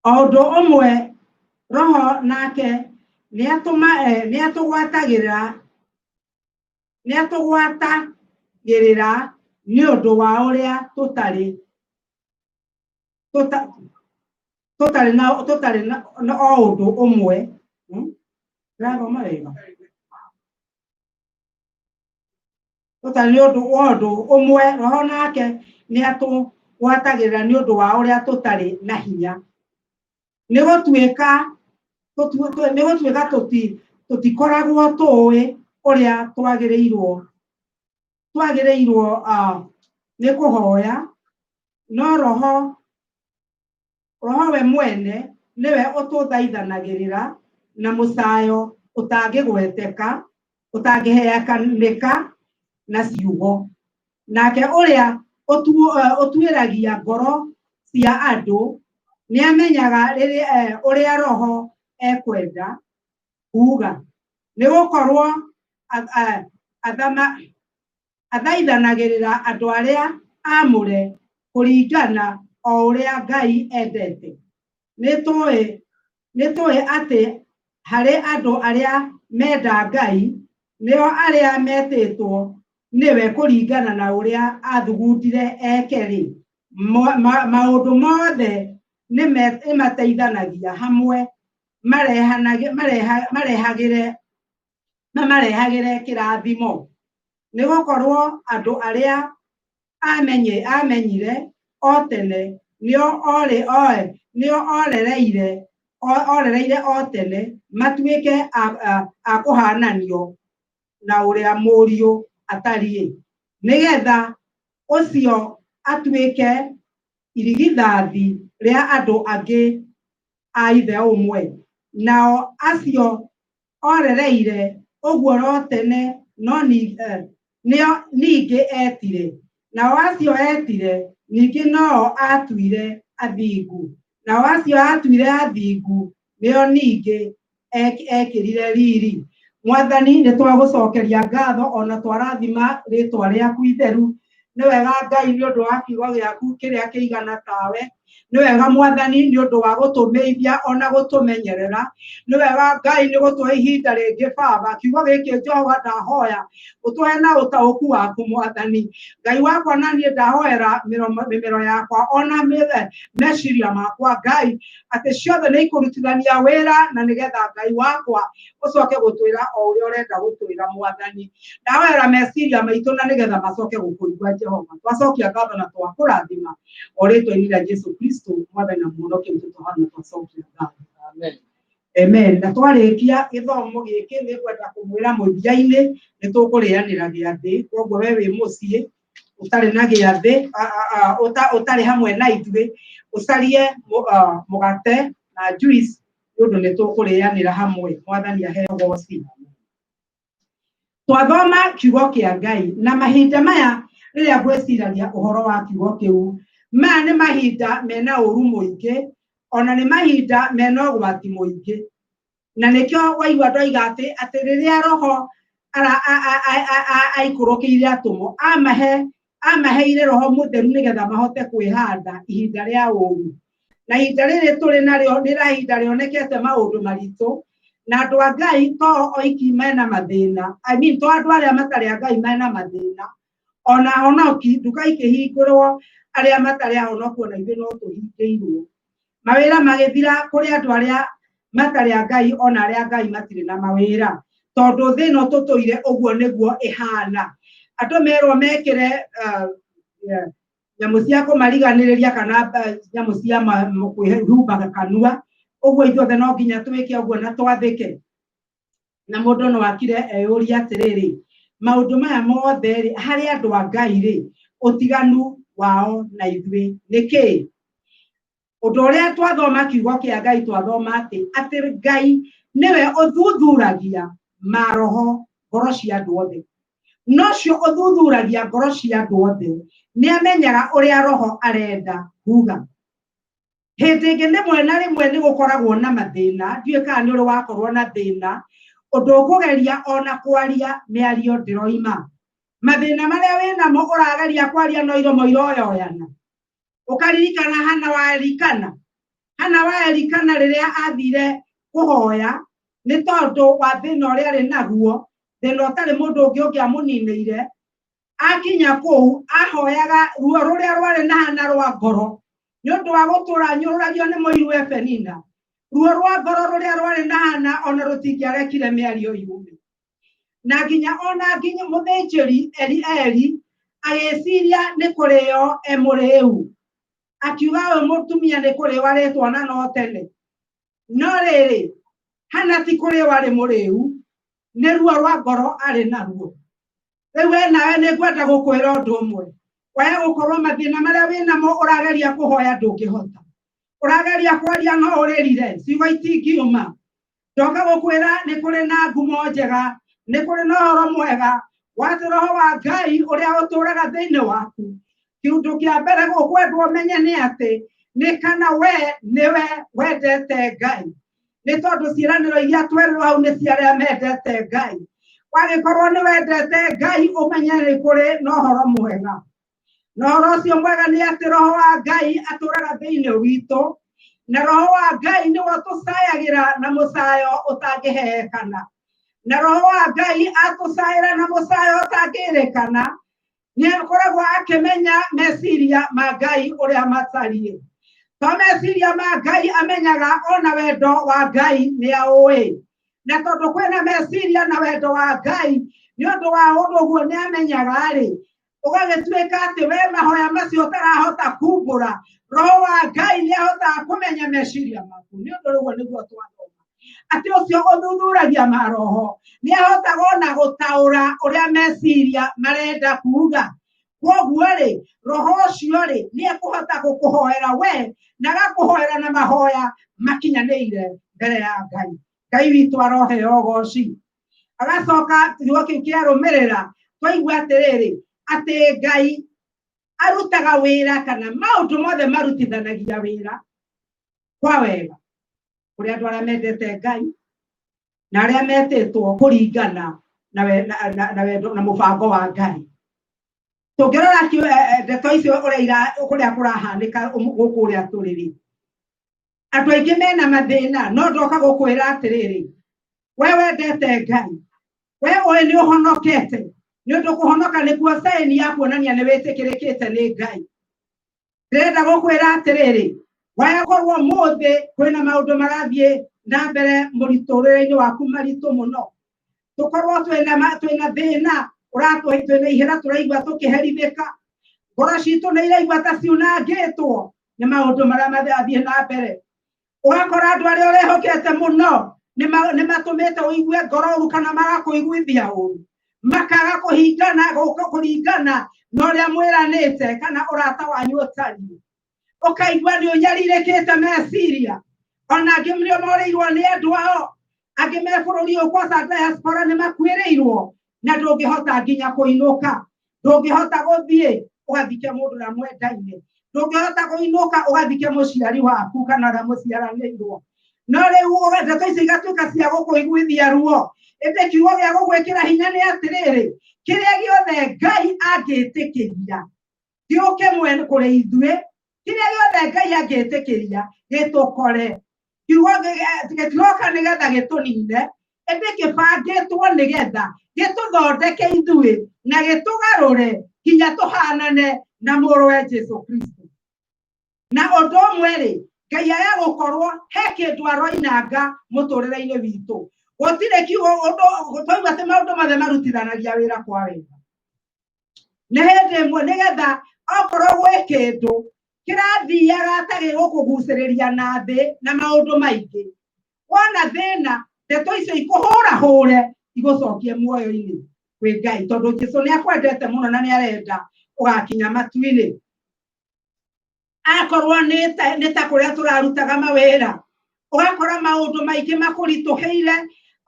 O ũndũ ũmwe Roho nake nĩatũgwatagĩrĩra Nĩ ũndũ wa ũrĩa tũtarĩ tũtarĩ na tũtarĩ na o ũndũ ũmwe. Ndĩrathoma wega? Tũtarĩ nĩ ũndũ wa ũndũ ũmwe, Roho nake nĩ atũgwatagĩrĩra nĩ ũndũ wa ũrĩa tũtarĩ na hinya. Nĩ gũtuĩka nĩ gũtuĩka tũtikoragwo tũĩ ũrĩa twagĩrĩirwo nĩ kũhoya, no Roho we mwene nĩwe ũtũthaithanagĩrĩra na mũcayo ũtangĩgweteka, ũtangĩheanĩka na ciugo. Nake ũrĩa ũtuĩragia ngoro cia andũ nĩamenyaga ũrĩa Roho ekwenda kuuga, nĩgũkorwo athaithanagĩrĩra andũ arĩa aamũre kũringana o ũrĩa Ngai endete. Nĩtũĩ atĩ harĩ andũ arĩa menda Ngai, nĩo arĩa metĩtwo nĩwe kũringana na ũrĩa athugundire eke-rĩ, maũndũ mothe nĩmateithanagia hamwe mamarehagĩre kĩrathimo. Nĩgũkorwo andũ arĩa amenyire o tene nĩo orereire o tene matuĩke a kũhananio na ũrĩa Mũriũ atariĩ, nĩgetha ũcio atuĩke irigithathi rĩa andũ angĩ a ithe ũmwe. Nao acio orereire ũguo ro tene no nĩo ningĩ etire, nao acio etire ningĩ noo atuire athingu, nao acio atuire athingu nĩo ningĩ ekĩrire riri. Mwathani, nĩ twagũcokeria ngatho ona twarathima rĩtwa rĩaku itheru. Nĩ wega Ngai nĩ ũndũ wa kiugo gĩaku kĩrĩa kĩigana tawe. Nĩ wega Mwathani nĩ ũndũ wa gũtũmĩithia ona gũtũmenyerera. Nĩ wega Ngai nĩ gũtũhe ihinda rĩngĩ Baba. Kiugo gĩkĩ Jehova ndahoya ũtũhe na ũtaũku waku Mwathani. Ngai wakwa na niĩ ndahoera mĩmero yakwa ona meciria makwa Ngai, atĩ ciothe nĩ ikũrutithania wĩra na nĩgetha Ngai wakwa ũcoke gũtwĩra o ũrĩa ũrenda gũtwĩra Mwathani. Ndahoera meciria maitũ na nĩgetha macoke gũkũigua Jehova. Twacokia ngatho na twakũrathima o rĩtwa-inĩ rĩa Jesu Kristo Mwathani na Mũhonokia witũ, twahoya na twacokia ngatho.
Amen.
Amen. Na twarĩkia gĩthomo gĩkĩ nĩ ngwenda kũmwĩra mũthia-inĩ nĩ tũkũrĩanĩra gĩathĩ. Koguo we wĩ mũciĩ ũtarĩ na gĩathĩ, ũtarĩ hamwe na ithuĩ, ũcarie mũgate na juice nĩ ũndũ nĩ tũkũrĩanĩra hamwe. Mwathani aheo ũgoci. Twathoma kiugo kĩa Ngai na mahinda maya rĩrĩa ngwĩciragia ũhoro wa kiugo kĩu, maya nĩ mahinda mena ũru mũingĩ, ona nĩ mahinda mena ũgwati mũingĩ. Na nĩkĩo waigua ndoiga atĩ rĩrĩa Roho aikũrũkĩire atũmwo, amaheire Roho Mũtheru nĩgetha mahote kwĩhanda ihinda rĩa ũru. Na ihinda rĩrĩ tũrĩ narĩo nĩ ihinda rĩonekete maũndũ maritũ, na andũ a Ngai to oiki mena mathĩna. I mean, to andũ arĩa matarĩ a Ngai mena mathĩna. Ona ahonoki, nduka ikĩhingũrwo, arĩa matarĩ ahonoku ona ithuĩ no tũhingĩirwo. Mawĩra magĩthira kũrĩ andũ arĩa matarĩ a Ngai, ona arĩa a Ngai matirĩ na mawĩra. Tondũ thĩ ĩno tũtũire ũguo nĩguo ĩhana. Andũ merwo mekĩre nyamũ cia kũmariganĩrĩria kana nyamũ cia kwĩhumba kanua, ũguo ithuothe no nginya twĩke ũguo na twathĩke. Na mũndũ no akire eyũrie atĩrĩrĩ, maũndũ maya mothe rĩ, harĩ andũ a Ngai rĩ, ũtiganu wao na ithuĩ nĩ kĩĩ? Ũndũ ũrĩa twathoma kiugo kĩa Ngai, twathoma atĩ Ngai nĩwe ũthuthuragia maroho ngoro cia andũ othe. No cio ũthuthuragia ngoro cia andũ othe, nĩ amenyaga ũrĩa Roho arenda kuuga. Hĩndĩ ĩngĩ rĩmwe na rĩmwe nĩ gũkoragwo na mathĩna, ndiũĩ kana nĩ ũrĩ wakorwo na thĩna, ũndũ ũkũgeria ona kwaria mĩario ndĩroima. Mathĩna marĩa wĩnamo ũrageria kwaria no iromo iroyoyana. Ũkaririkana Hana wa Elikana. Hana wa Elikana rĩrĩa athire kũhoya nĩ tondũ wa thĩna ũrĩa arĩ naguo, thĩna ũtarĩ mũndũ ũngĩ ũngĩamũninĩire, Akinya kũu ahoyaga ruo rũrĩa rwarĩ na Hana rwa ngoro nĩ ũndũ wa gũtũra nyũrũragio nĩ mũiru we Penina. Ruo rwa ngoro rũrĩa rwarĩ na Hana ona rũtingĩarekire mĩario yume. Na nginya ona nginya mũthĩnjĩri Eli Eli agĩciria nĩ kũrĩo e mũrĩu, akiuga ũyũ mũtumia nĩ kũrĩo arĩtwo na no tene. No rĩrĩ, Hana ti kũrĩo arĩ mũrĩu, nĩ ruo rwa ngoro arĩ naruo. Rĩu we nawe nĩ ngwenda gũkwĩra ũndũ ũmwe, waya gũkorwo mathĩna marĩa wĩnamo ũrageria kũhoya ndũngĩhota, ũrageria kwaria no ũrĩrire, ciugo itingiuma. Ndoka gũkwĩra nĩ kũrĩ na ngumo njega, nĩ kũrĩ na ũhoro mwega wa atĩ roho wa Ngai ũrĩa ũtũũraga thĩinĩ waku. Kĩũndũ kĩa mbere ũkwendwo ũmenye nĩ atĩ nĩ kana we nĩwe wendete Ngai, nĩ tondũ ciĩranĩro iria twerirwo hau nĩ cia arĩa mendete Ngai. Wagĩkorwo nĩ wendete Ngai, ũmenye nĩ kũrĩ na ũhoro mwega, na ũhoro ũcio mwega nĩ atĩ roho wa Ngai atũũraga thĩinĩ witũ, na roho wa Ngai nĩwe ũtũcayagĩra na mũcayo ũtangĩheekana, na roho wa Ngai atũcaĩra na mũcayo ũtangĩrĩkana, nĩ akoragwo akĩmenya meciria ma Ngai ũrĩa matariĩ. To meciria ma Ngai amenyaga, ona wendo wa Ngai nĩ aũĩ. Na tondũ kwĩna meciria na wendo wa Ngai, nĩ ũndũ wa ũndũ ũguo nĩ amenyaga rĩ, ũgagĩtuĩka atĩ we mahoya macio ũtarahota kumbũra, roho wa Ngai nĩ ahotaga kũmenya meciria maku. Nĩ ũndũ ũguo nĩguo twathoma atĩ ũcio ũthuthuragia maroho nĩ ahotaga ona gũtaũra ũrĩa meciria marenda kuga. Kwoguo rĩ, roho ũcio rĩ nĩ ekũhota gũkũhoera we, na agakũhoera na mahoya makinyanĩire mbere ya Ngai. Ngai witũ aroheo ũgoci. Agacoka kiugo kĩu kĩarũmĩrĩra, twaigua atĩrĩrĩ, atĩ Ngai arutaga wĩra kana maũndũ mothe marutithanagia wĩra kwa wega kũrĩ andũ arĩa mendete Ngai na arĩa metĩtwo kũringana na na wendo na mũbango wa Ngai. Tũngĩrora ndeto icio ũrĩa kũrĩa kũrahanĩka gũkũ ũrĩa tũrĩ rĩ, andũ aingĩ mena mathĩna, no ndoka gũkwĩra atĩrĩrĩ, we wendete Ngai, we ũĩ nĩ ũhonokete, nĩ ũndũ kũhonoka nĩkuo saini ya kuonania nĩ wĩtĩkĩrĩkĩte nĩ Ngai. Ndĩrenda gũkwĩra atĩrĩrĩ, waya korwo ũmũthĩ kwĩna maũndũ marathiĩ na mbere mũritũrĩre-inĩ waku maritũ mũno, tũkorwo twĩna thĩna ũratũhe, twĩna ihera tũraigua tũkĩherithĩka, ngoro citũ nĩ iraigua ta ciunangĩtwo nĩ maũndũ marĩa marathiĩ na mbere. Ũgakora andũ arĩa ũrehokete mũno nĩ matũmĩte ũigue ngoro ũru kana magakũiguithia ũru, makaga kũhingana kũringana na ũrĩa mwĩranĩte kana ũrata wanyu ũtariĩ. Ũkaigua nĩ ũnyarirĩkĩte meciria, ona angĩ nĩ morĩirwo nĩ andũ ao, angĩ me bũrũri ũyũ kwanza diaspora nĩ makuĩrĩirwo, na ndũngĩhota nginya kũinũka, ndũngĩhota gũthiĩ ũgathike mũndũ ũrĩa mwendaine, ndũngĩhota kũinũka ũgathike mũciari waku kana ũrĩa mũciaranĩirwo. No rĩu ndeto icio igatuĩka cia gũkũiguithia ruo. Ĩndĩ kiugo gĩa gũgwĩkĩra hinya nĩ atĩrĩrĩ, kĩrĩa gĩothe Ngai angĩtĩkĩria gĩũke mwene kũrĩ ithuĩ, kĩrĩa gĩothe Ngai angĩtĩkĩria gĩtũkore, kiugo gĩtiroka nĩgetha gĩtũnine, ĩndĩ kĩbangĩtwo nĩgetha gĩtũthondeke ithuĩ na gĩtũgarũre nginya tũhanane na mũrũwe Jesu Kristo. Na ũndũ ũmwe rĩ, Ngai aya gũkorwo he kĩndũ aroinanga mũtũrĩre-inĩ witũ, gũtirĩ kiugo ũndũ twaigua atĩ maũndũ mothe marutithanagia wĩra kwa wega. Nĩ hĩndĩ ĩmwe nĩgetha okorwo gwĩ kĩndũ kĩrathiaga ta gĩgũkũgucĩrĩria na thĩ na maũndũ maingĩ, wona thĩna ndeto icio ikũhũrahũre igũcokie muoyo-inĩ kwĩ Ngai, tondũ Jesu nĩ akwendete mũno na nĩ arenda ũgakinya matu-inĩ. Akorwo nĩ ta kũrĩa tũrarutaga mawĩra, ũgakora maũndũ maingĩ makũritũhĩire,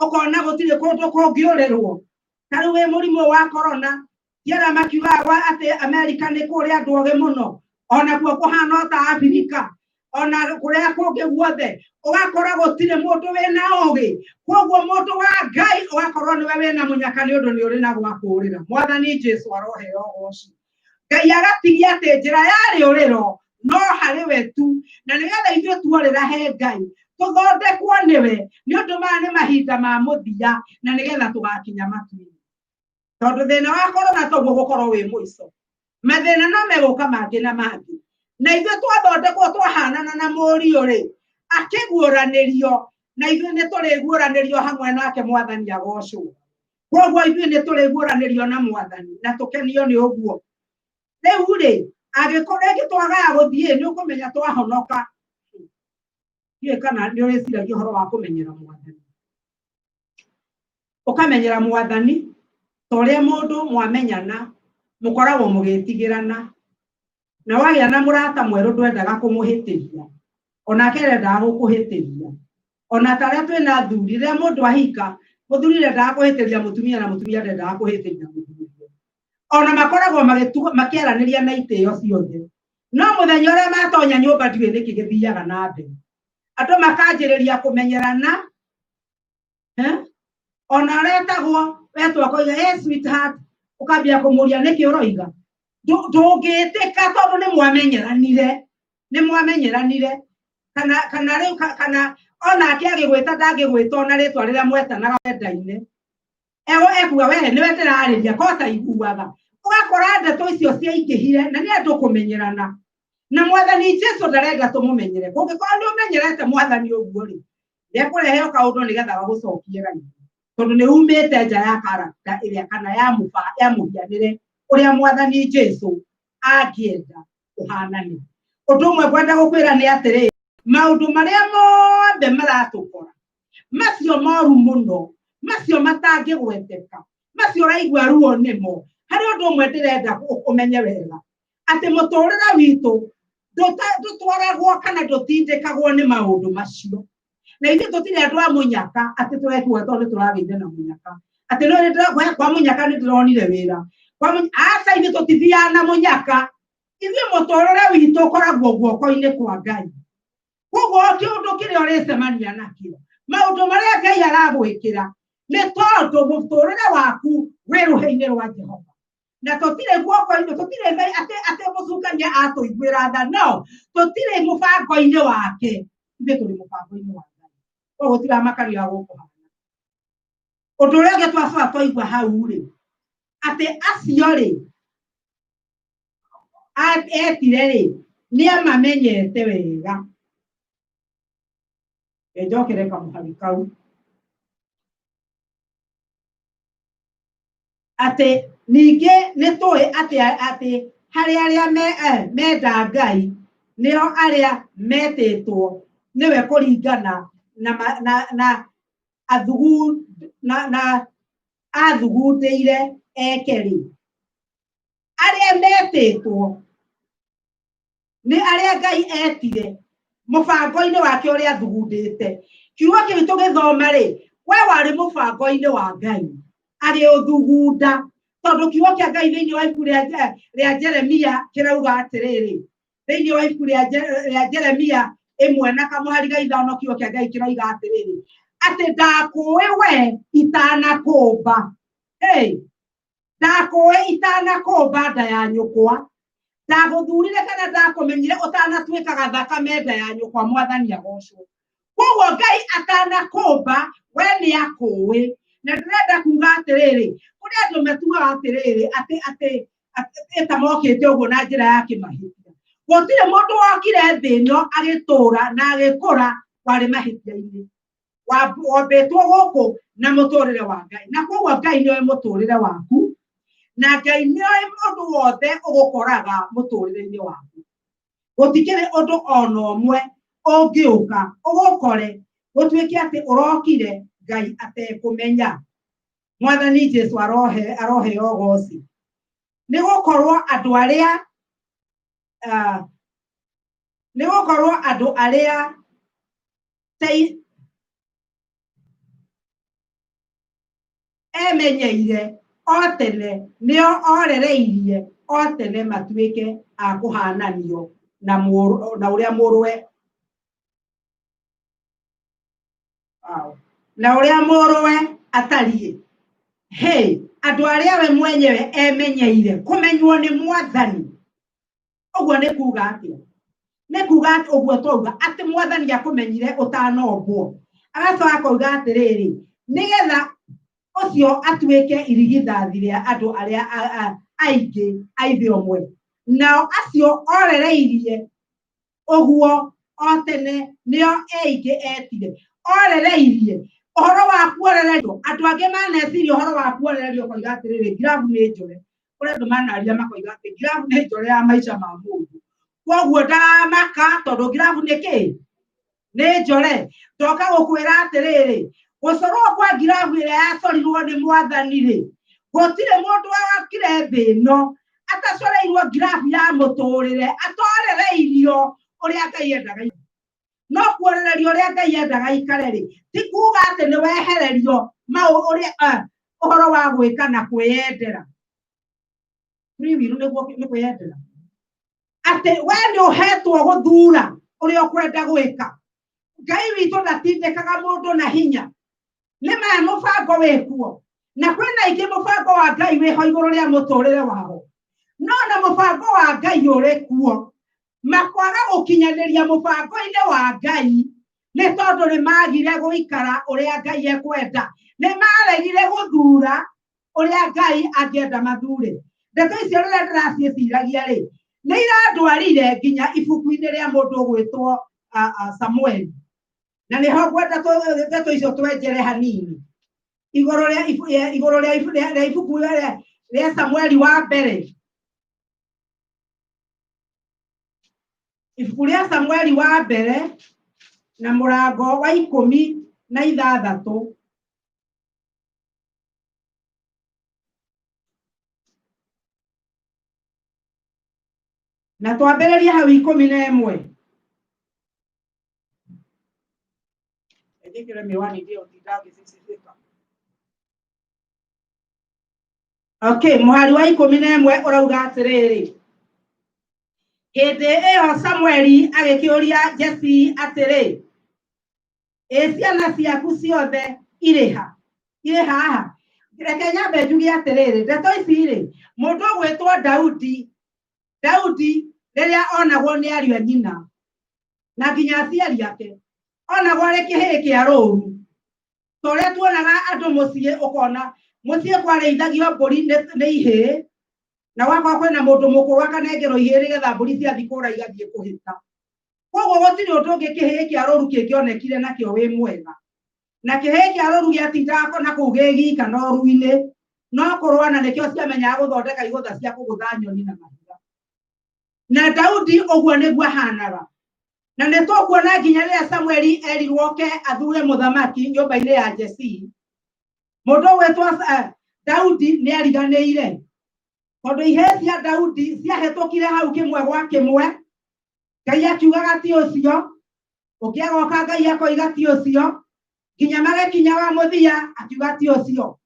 ũkona gũtirĩ kũndũ kũngĩũrĩrwo. Ta rĩu wĩ mũrimũ wa corona, tiara makiugaga atĩ Amerika nĩ kũrĩ andũ ogĩ mũno, onakuo kũhana o ta Abirika, ona kũrĩa kũngĩ guothe, ũgakora gũtirĩ mũndũ wĩna ũgĩ. Koguo mũndũ wa Ngai ũgakorwo nĩwe wĩna mũnyaka, nĩ ũndũ nĩ ũrĩ na gwa kũũrĩra. Mwathani Jesu aroheo ũgoci. Ngai agatigia atĩ njĩra ya rĩũrĩro no harĩ we tu, na nĩgetha ithuĩ tuorĩra he Ngai tũthondekwo nĩwe, nĩ ũndũ maya nĩ mahinda ma mũthia, na nĩgetha tũgakinya matu-inĩ. Tondũ thĩna wa corona toguo gũkorwo wĩ mũico. Mathĩna no megũka mangĩ na mangĩ. Na ithuĩ twathondekwo twahanana na mũriũ rĩ, akĩguũranĩrio, na ithuĩ nĩ tũrĩguũranĩrio hamwe nake mwathani agocwo. Koguo ithuĩ nĩ tũrĩguũranĩrio na mwathani na tũkenio nĩ ũguo. Rĩu rĩ, angĩkorwo rĩngĩ twagaga gũthiĩ nĩ ũkũmenya twahonoka. Ndiũĩ kana nĩ ũrĩciragia ũhoro wa kũmenyera mwathani. Ũkamenyera mwathani ta ũrĩa mũndũ mwamenyana mũkoragwo mũgĩtigĩrana. Na wagĩa na mũrata mwerũ ndwendaga kũmũhĩtĩria, onake ndendaga gũkũhĩtĩria. Ona ta arĩa twĩna athuri, rĩrĩa mũndũ ahika, mũthuri ndendaga kũhĩtĩria mũtumia na mũtumia ndendaga kũhĩtĩria mũthuri. Ona makoragwo makĩaranĩria na itĩo ciothe. No mũthenya ũrĩa matonya nyũmba ndiũĩ nĩkĩ gĩthiaga na mbere. Andũ makanjĩrĩria kũmenyerana. Ona ũretagwo, wetwo akoiga, hey, sweetheart, ũkambia kũmũria nĩkĩ ũroiga. Ndũngĩtĩka tondũ nĩ mwamenyeranire. Nĩ mwamenyeranire. Kana, kana rĩu, kana onake agĩgwĩta ndangĩgwĩta ona rĩtwa rĩrĩa mwetanaga wendaine. Ewo ekuga we nĩwe ndĩrarĩria ko taiguaga. Ũgakora ndeto icio ciaingĩhire na nĩ andũ kũmenyerana. Na mwathani Jesu ndarenda tũmũmenyere. Kũngĩkorwo nĩ ũmenyerete mwathani ũguo rĩ, nĩekũrehe o kaũndũ nĩgetha gagũcokie raini. Tondũ nĩ umĩte nja ya character ĩrĩa kana ya ya mũhianĩre ũrĩa mwathani Jesu angĩenda ũhanane. Ũndũ ũmwe ngwenda gũkwĩra nĩ atĩrĩ, maũndũ marĩa mothe maratũkora, macio moru mũno, macio matangĩgweteka, macio ũraigua ruo nĩmo, harĩ ũndũ ũmwe ndĩrenda ũmenye wega, atĩ mũtũrĩre witũ ndũtwaragwo kana ndũtindĩkagwo nĩ maũndũ macio. Na ithuĩ tũtirĩ andũ a mũnyaka atĩ tũrekuga tondũ nĩ tũragĩire na mũnyaka. Atĩ no nĩ kwa mũnyaka nĩ ndĩronire wĩra. Kwa aca ithuĩ tũtithiaga na mũnyaka. Ithuĩ mũtũrĩre witũ ũkoragwo guoko-inĩ kwa Ngai. Koguo o kĩũndũ kĩrĩa ũrĩcemania nakĩo, maũndũ marĩa Ngai aragwĩkĩra nĩ tondũ mũtũrĩre waku wĩ rũhĩ-inĩ rwa Jehova. Na tũtirĩ guoko-inĩ, tũtirĩ Ngai atĩ mũcukania atũiguĩra tha, no tũtirĩ mũbango-inĩ wake. Ithuĩ tũrĩ mũbango-inĩ wa Ngai. Koguo gũtiramakaria gũkũ hana. Ũndũ ũrĩa ũngĩ twacoka twaigua hau rĩ, atĩ acio rĩ, etire rĩ, nĩ amamenyete wega. Njokere kamũhari kau. Atĩ ningĩ nĩ tũĩ atĩ atĩ harĩ arĩa menda Ngai, nĩo arĩa metĩtwo nĩwe kũringana na na na athugu na na athugundĩire eke rĩ. Arĩa metĩtwo nĩ arĩa Ngai etire mũbango-inĩ wake ũrĩa athugundĩte. Kiugo kĩu tũgĩthoma rĩ, we warĩ mũbango-inĩ wa Ngai agĩũthugunda, tondũ kiugo kĩa Ngai thĩinĩ wa ibuku rĩa Jeremia kĩrauga atĩrĩrĩ, thĩinĩ wa ibuku rĩa Jeremia ĩmwe na kamũhari ga ithano, kiugo kĩa Ngai kĩroiga atĩrĩrĩ, atĩ ndakũĩ we itanakũmba. Hey, ndakũĩ itanakũmba nda ya nyũkwa, ndagũthurire kana ndakũmenyire ũtanatuĩka gathakame nda ya nyũkwa, mwathani agocwo. Koguo Ngai atanakũmba we nĩ akũĩ. Na ndĩrenda kuga atĩrĩrĩ, kũrĩ andũ matuaga atĩrĩrĩ atĩ atĩ atĩ ta mokĩte ũguo na njĩra ya kĩmahĩtia. Gũtirĩ mũndũ wokire thĩ ĩno agĩtũra na agĩkũra warĩ mahĩtia-inĩ. Wambĩtwo gũkũ na mũtũrĩre wa Ngai. Na koguo Ngai nĩoĩ mũtũrĩre waku, na Ngai nĩoĩ ũndũ wothe ũgũkoraga mũtũrĩre-inĩ waku. Gũtikĩrĩ ũndũ ona ũmwe ũngĩũka ũgũkore gũtuĩke atĩ ũrokire Ngai atekũmenya. Mwathani Jesu aroheo ũgoci. Nĩ gũkorwo andũ arĩa, nĩ gũkorwo andũ arĩa emenyeire o tene nĩo orereirie o tene matuĩke a kũhananio na na ũrĩa mũrũwe. Na ũrĩa mũrũwe atariĩ. Hey, andũ arĩa we mwenyewe emenyeire kũmenywo nĩ mwathani. Ũguo nĩ kuga atĩa? Nĩ kuga atĩ ũguo twauga atĩ mwathani akũmenyire ũtanombwo. Agacoka akauga atĩrĩrĩ, nĩgetha Ũcio atuĩke irigithathi rĩa andũ arĩa aingĩ a ithe ũmwe. Nao acio orereirie ũguo o tene nĩo aingĩ etire. Orereirie ũhoro wa kuorererio, andũ angĩ maneciria ũhoro wa kuorererio koiga atĩrĩrĩ, ngirabu nĩ njore. Kũrĩ andũ manaria makoiga atĩ ngirabu nĩ njore ya maica ma mũndũ, koguo ndaramaka tondũ ngirabu nĩ kĩ nĩ njore. Ndoka gũkwĩra atĩrĩrĩ, gũcorwo kwa ngirabu ĩrĩa yacorirwo nĩ mwathani rĩ, gũtirĩ mũndũ wakire thĩ ĩno atacoreirwo ngirabu ya mũtũrĩre, atorereirio ũrĩa Ngai endaga. No kuorererio ũrĩa Ngai endaga ikare rĩ, ti kuga atĩ nĩ wehererio mau ũrĩa ũhoro wa gwĩka na kwĩyendera. Free will nĩguo nĩ kwĩyendera, atĩ we nĩ ũhetwo gũthura ũrĩa ũkwenda gwĩka. Ngai witũ ndatindĩkaga mũndũ na hinya. Nĩ maya mũbango wĩkuo, na kwĩna ingĩ mũbango wa Ngai wĩho igũrũ rĩa mũtũrĩre wao, no na mũbango wa Ngai ũrĩ kuo, makwaga gũkinyanĩria mũbango-inĩ wa Ngai nĩ tondũ nĩ magire gũikara ũrĩa Ngai ekwenda, nĩ maregire gũthura ũrĩa Ngai angĩenda mathure. Ndeto icio rĩrĩa ndĩraciĩciragia rĩ, nĩ irandwarire nginya ibuku-inĩ rĩa mũndũ ũgwĩtwo Samueli, na nĩho ngwenda ndeto icio twenjere hanini igũrũ rĩa igũrũ rĩa ibuku rĩa Samueli wa mbere. Ibuku rĩa Samueli wa mbere na mũrango wa 16. Na twambĩrĩrie hau 11. Njĩkĩre mĩwani ndio ndangĩcicithĩka. Okay, mũhari wa 11 ũrauga atĩrĩrĩ, hĩndĩ ĩyo Samueli agĩkĩũria Jesii atĩrĩ, ĩ ciana ciaku ciothe irĩ ha? Irĩ haha? Reke nyambe njuge atĩrĩrĩ, ndeto ici rĩ, mũndũ ũgwĩtwo Daudi, Daudi rĩrĩa onagwo nĩ ariũ a nyina na nginya aciari ake, onagwo arĩ kĩhĩĩ kĩa rũru. Ta ũrĩa tuonaga andũ mũciĩ, ũkona mũciĩ kwarĩithagio mbũri nĩ ihĩĩ, na gwakorwo kwĩna mũndũ mũkũrũ akanengerwo ihĩĩ nĩgetha mbũri ciathiĩ kũra igathiĩ kũhĩta. Koguo gũtirĩ ũndũ ũngĩ kĩhĩĩ kĩa rũru kĩngĩonekire nakĩo wĩ mwega. Na kĩhĩĩ kĩa rũru gĩatindaga na kũu gĩ gika na ũru-inĩ, no kũrũa, na nĩkĩo ciamenyaga gũthondeka igũtha cia kũgũtha nyoni na mahiga. Na Daudi ũguo nĩguo ahanaga. Na nĩ tũkuona nginya rĩrĩa Samueli erirwo oke athure mũthamaki nyũmba-inĩ ya Jesii, mũndũ ũgwĩtwo Daudi nĩ ariganĩire, tondũ ihĩĩ cia Daudi ciahĩtũkire hau kĩmwe gwa kĩmwe. Ngai akiugaga ti ũcio, ũngĩ agoka Ngai akoiga ti ũcio, nginya magĩkinya wa mũthia akiuga ti ũcio.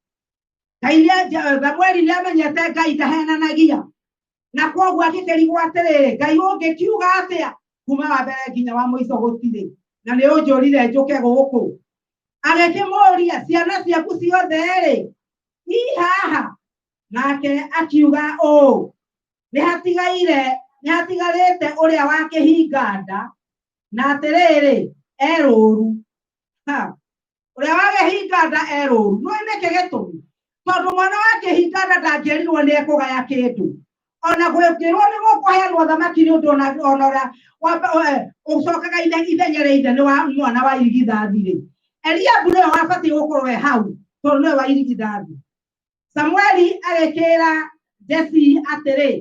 Ngai nĩ Samueli nĩ amenyete Ngai ndahenanagia, na koguo agĩkĩrigwo atĩrĩrĩ, Ngai ũngĩkiuga atĩa kuma wa mbere nginya wa mũico gũtirĩ, na nĩ ũnjũrire njũke gũkũ. Agĩkĩmũria, ciana ciaku ciothe rĩ, i haha? Nake akiuga ũũ, nĩ hatigaire, nĩ hatigarĩte ũrĩa wa kĩhinga nda, na atĩrĩrĩ, e rũru. Ha, ũrĩa wa kĩhinga nda e rũru. Nĩũĩ nĩkĩ gĩtũmi? Tondũ mwana wa kĩhinga nda ndangĩerirwo nĩ ekũgaya kĩndũ, ona gwĩkĩrwo nĩ gũkũheanwo thamaki, nĩ ũndũ ona ũrĩa ũcokaga ithenya rĩa ithe nĩ wa mwana wa irigithathi rĩ, Eliabu nĩwe wabatiĩ gũkorwo e hau tondũ nĩwe wa irigithathi. Samueli agĩkĩra Jesii atĩrĩ,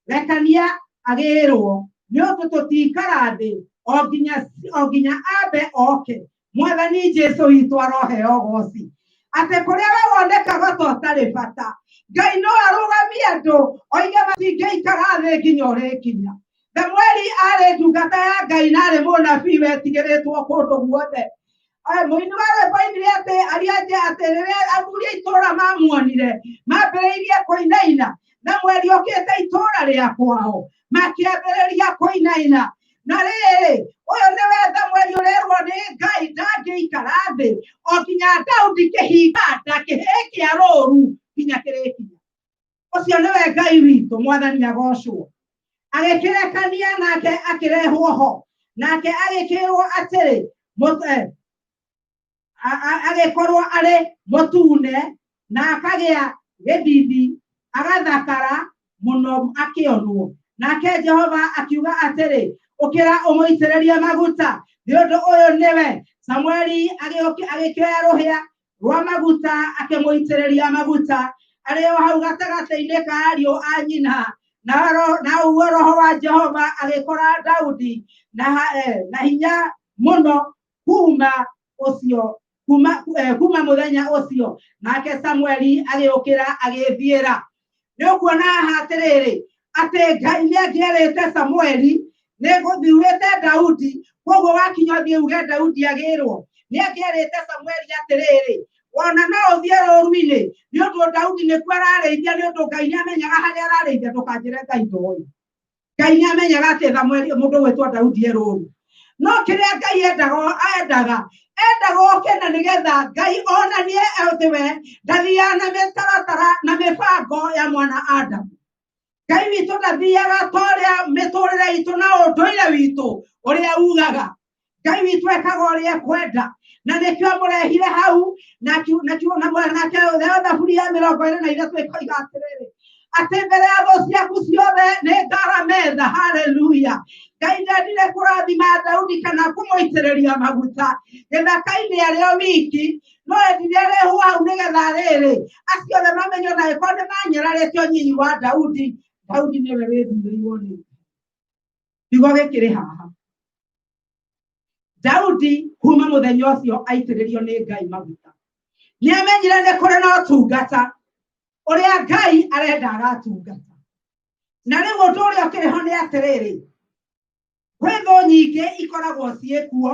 rekania agĩrwo, nĩ ũndũ tũtikara thĩ o nginya ambe oke. Mwathani Jesu witũ aroheo goci. Atĩ kũrĩa we wonekaga ta ũtarĩ bata, Ngai no arũgamie andũ oige matingĩikara thĩ nginya ũrĩkinya. Samueli arĩ ndungata ya Ngai na arĩ mũnabii wetigĩrĩtwo kũndũ guothe. Mũini wa rwĩmbo oigire atĩ aria atĩ rĩrĩa athuri a itũũra mamuonire mambĩrĩirie kũinaina. Samueli okĩte itũũra rĩa kwao makĩambĩrĩria kũinaina. Na rĩrĩ, ũyũ nĩwe Samueli ũrerwo nĩ Ngai ndangĩikara thĩ o nginya Daudi kĩhinga nda kĩhĩĩ kĩa rũru nginya kĩrĩkinya. Ũcio nĩwe Ngai witũ, mwathani agocwo. Agĩkĩrekania nake akĩrehwo ho, nake agĩkĩrwo atĩrĩ, agĩkorwo arĩ mũtune Na akagĩa gĩthithi, agathakara mũno akĩonwo. Nake Jehova akiuga atĩrĩ, ũkĩra ũmũitĩrĩrie maguta, nĩ ũndũ ũyũ nĩwe. Samueli agĩkĩoya rũhĩa rwa maguta akĩmũitĩrĩria maguta arĩ o hau gatagatĩ-inĩ ka ariũ a nyina. Na ũguo roho wa Jehova agĩkora Daudi na hinya mũno kuma ũcio kuma mũthenya ũcio. Nake Samueli agĩũkĩra agĩthiĩra. Nĩ ũkuona haha atĩrĩrĩ, atĩ Ngai nĩ angĩerĩte Samueli nĩ gũthiurĩte Daudi, koguo wakinya ũthiĩ uge Daudi agĩrwo. Nĩ angĩerĩte Samueli atĩrĩrĩ, wona no ũthiĩ rũru-inĩ nĩ ũndũ Daudi nĩkuo ararĩithia, nĩ ũndũ Ngai nĩ amenyaga harĩa ararĩithia. Ndũkanjĩre Ngai ndoĩ. Ngai nĩ amenyaga atĩ Samueli mũndũ gwĩtwo Daudi e rũru. No kĩrĩa Ngai endaga oke na nĩgetha Ngai onanie atĩ we ndathiaga na mĩtaratara na mĩbango ya mwana Adamu. Ngai witũ ndathiaga ta ũrĩa mĩtũrĩre itũ na ũndũire witũ ũrĩa ugaga. Ngai witũ ekaga ũrĩa ekwenda, na nĩkĩo amũrehire hau. Nake Thaburi ya 23 ĩkoiga atĩrĩrĩ, atĩ mbere ya thũ ciaku ciothe nĩ ngara metha. Haleluya! Ngai ndendire kũrathima Daudi kana kũmũitĩrĩria maguta gĩthaka-inĩ arĩ o wiki, no endire arehwo hau nĩgetha rĩrĩ acio othe mamenye ona angĩkorwo nĩ manyararĩte ũnyinyi wa Daudi, Daudi nĩwe wĩthurĩirwo nĩ Ngai. Kiugo gĩkĩrĩ haha. Daudi kuma mũthenya ũcio aitĩrĩrio nĩ Ngai maguta, nĩ amenyire nĩ kũrĩ na ũtungata ũrĩa Ngai arenda agatungata. Na rĩu ũndũ ũrĩa ũkĩrĩ ho nĩ atĩrĩrĩ, kwĩ thũ nyingĩ ikoragwo ciĩkuo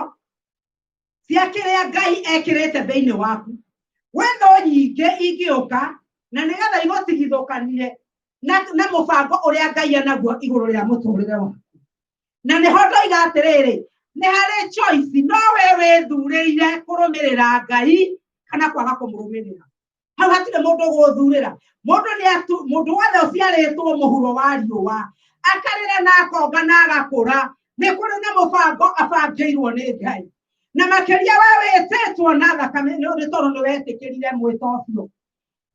cia kĩrĩa Ngai ekĩrĩte thĩinĩ waku. Gwĩ thũ nyingĩ ingĩũka na nĩgetha igũtigithũkanie na mũbango ũrĩa Ngai enaguo igũrũ rĩa mũtũrĩre waku. Na nĩho ndoiga atĩrĩrĩ, nĩ harĩ choice, no we wĩthurĩire kũrũmĩrĩra Ngai kana kwaga kũmũrũmĩrĩra. Hau hatirĩ mũndũ ũgũthurĩra. Mũndũ nĩ atu, mũndũ wothe ũciarĩtwo mũhuro wa riũa akarĩra na akonga na agakũra, nĩ kũrĩ na mũbango abangĩirwo nĩ Ngai. Na makĩria we wĩtĩtwo na thakame nĩ tondũ nĩ wetĩkĩrire mwĩto ũcio.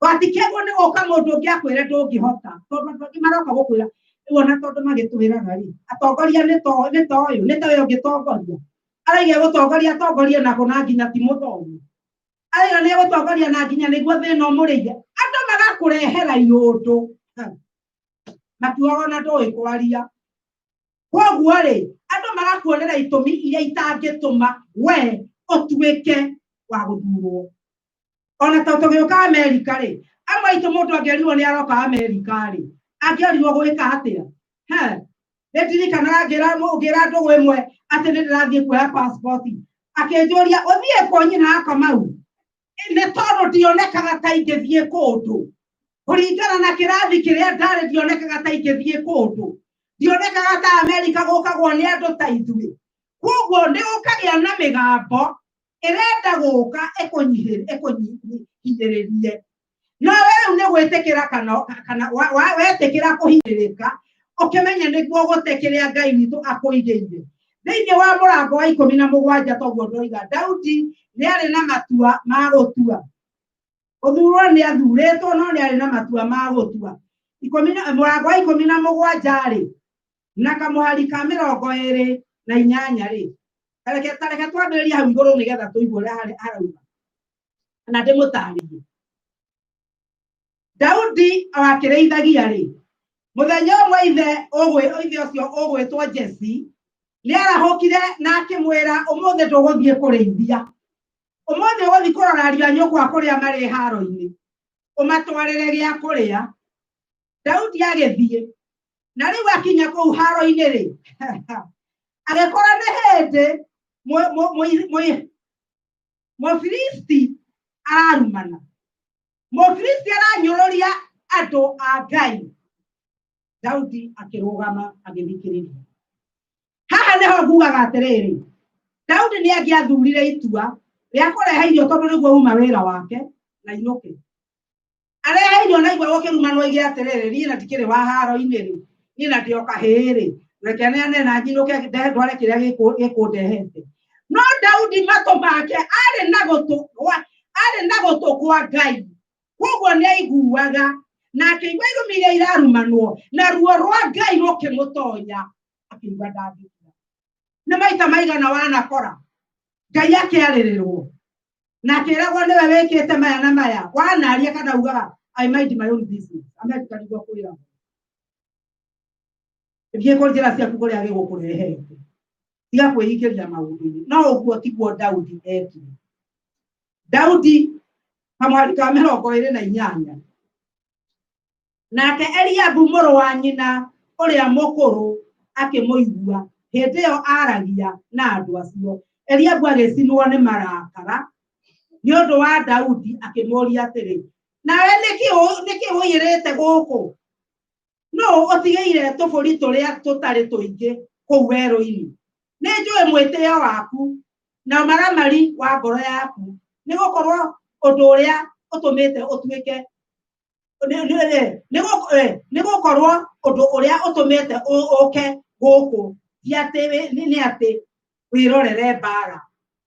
Watikĩrwo nĩ gũka mũndũ ũngĩ akwĩre ndũngĩhota, tondũ andũ angĩ maroka gũkwĩra rĩu ona tondũ magĩtwĩraga rĩ, atongoria nĩ ta ũyũ, nĩ ta ũyũ ũngĩtongoria. Araiga gũtongoria atongorie na kũ na nginya ti mũthomi. Araiga nĩ gũtongoria na nginya nĩguo thĩna ũmũrĩire. Andũ magakũrehera iũndũ makiugaga ona ndũĩ kwaria. Koguo rĩ, andũ magakuonera itũmi iria itangĩtũma we ũtuĩke wa gũthurwo. Ona to tũgĩũka Amerika rĩ, amwe aitũ mũndũ angĩerirwo nĩ aroka Amerika rĩ, angĩorirwo gwĩka atĩa? He, nĩ ndirikanaga ngĩra ndũgũ ĩmwe atĩ nĩ ndĩrathiĩ kuoya passport, akĩnjũria ũthiĩ kũ nyina wa Kamau? Nĩ tondũ ndionekaga ta ingĩthiĩ kũndũ. Kũringana na kĩrathi kĩrĩa ndarĩ, ndionekaga ta ingĩthiĩ kũndũ. Ndionekaga ta Amerika gũkagwo nĩ andũ ta ithuĩ. Koguo nĩ gũkagĩa na mĩgambo ĩrenda gũka ĩkũhinyĩrĩrie. No we rĩu nĩ gwĩtĩkĩra kana wetĩkĩra kũhinyĩrĩrĩka, ũkĩmenye nĩguo gũte kĩrĩa Ngai witũ akũigĩire. Thĩinĩ wa mũrango wa 17, toguo ndoiga, Daudi nĩ arĩ na matua ma gũtua. Gũthurwo nĩ athurĩtwo, no nĩ arĩ na matua ma gũtua. Mũrango wa 17 rĩ, na kamũhari ka 28 rĩ, tareke twambĩrĩrie hau igũrũ nĩgetha tũigue ũrĩa harauga na ndĩmũtarĩrie. Daudi akĩrĩithagia rĩ, mũthenya ũmwe ithe ũcio ũgwĩtwo Jesse nĩ arahũkire na akĩmwĩra, ũmũthĩ ndũgũthiĩ kũrĩithia, ũmũthĩ ũgũthiĩ kũrora ariũ a nyũkwa kũrĩa marĩ haro-inĩ, ũmatwarĩre gĩa kũrĩa. Daudi agĩthiĩ, na rĩu akinya kũu haro-inĩ rĩ, agĩkora nĩ hĩndĩ Mũfilisti ararumana, Mũfilisti aranyũrũria andũ a Ngai. Daudi akĩrũgama agĩthikĩrĩria. Haha nĩho ngugaga atĩrĩrĩ, Daudi nĩ angĩathurire itua rĩa kũrehe irio tondũ nĩguo uma wĩra wake na inũke. Arehe irio na igua gũkĩrumanwo oige atĩrĩrĩ, niĩ na ndikĩrĩ wa haro-inĩ rĩ, niĩ na ndĩ o kahĩĩ rĩ, reke neane na njinũke ndware kĩrĩa gĩkũndehete. No Daudi matũ make arĩ na gũtũ kwa Ngai. Koguo nĩ aiguaga na akĩigua irumi iria irarumanwo na ruo rwa Ngai rũkĩmũtonya, akĩigua ndangĩkira. Nĩ maita maigana wanakora Ngai akĩarĩrĩrwo na akĩragwo nĩwe wĩkĩte maya na maya, wanaria kana ugaga I mind my own business, Amerika nĩguo kwĩragwo thiĩ kũ njĩra ciaku kũrĩa gĩgũkũrehete, tiga kwĩingĩria maũndũ-inĩ. No ũguo tiguo Daudi ekire. Daudi kamwari ka 28, nake Eliabu mũrũ wa nyina ũrĩa mũkũrũ akĩmũigua hĩndĩ ĩyo aragia na andũ acio. Eliabu agĩcinwo nĩ marakara nĩ ũndũ wa Daudi, akĩmũũria atĩrĩ, nawe nĩkĩ ũiyĩrĩte gũkũ? Nũ ũtigĩire tũbũri tũrĩa tũtarĩ tũingĩ kũu werũ-inĩ? Nĩ njũĩ mwĩtĩo waku na maramari wa ngoro yaku, nĩ gũkorwo ũndũ ũrĩa ũtũmĩte ũtuĩke nĩ gũkorwo ũndũ ũrĩa ũtũmĩte ũke gũkũ ti atĩ nĩ atĩ wĩrorere mbara.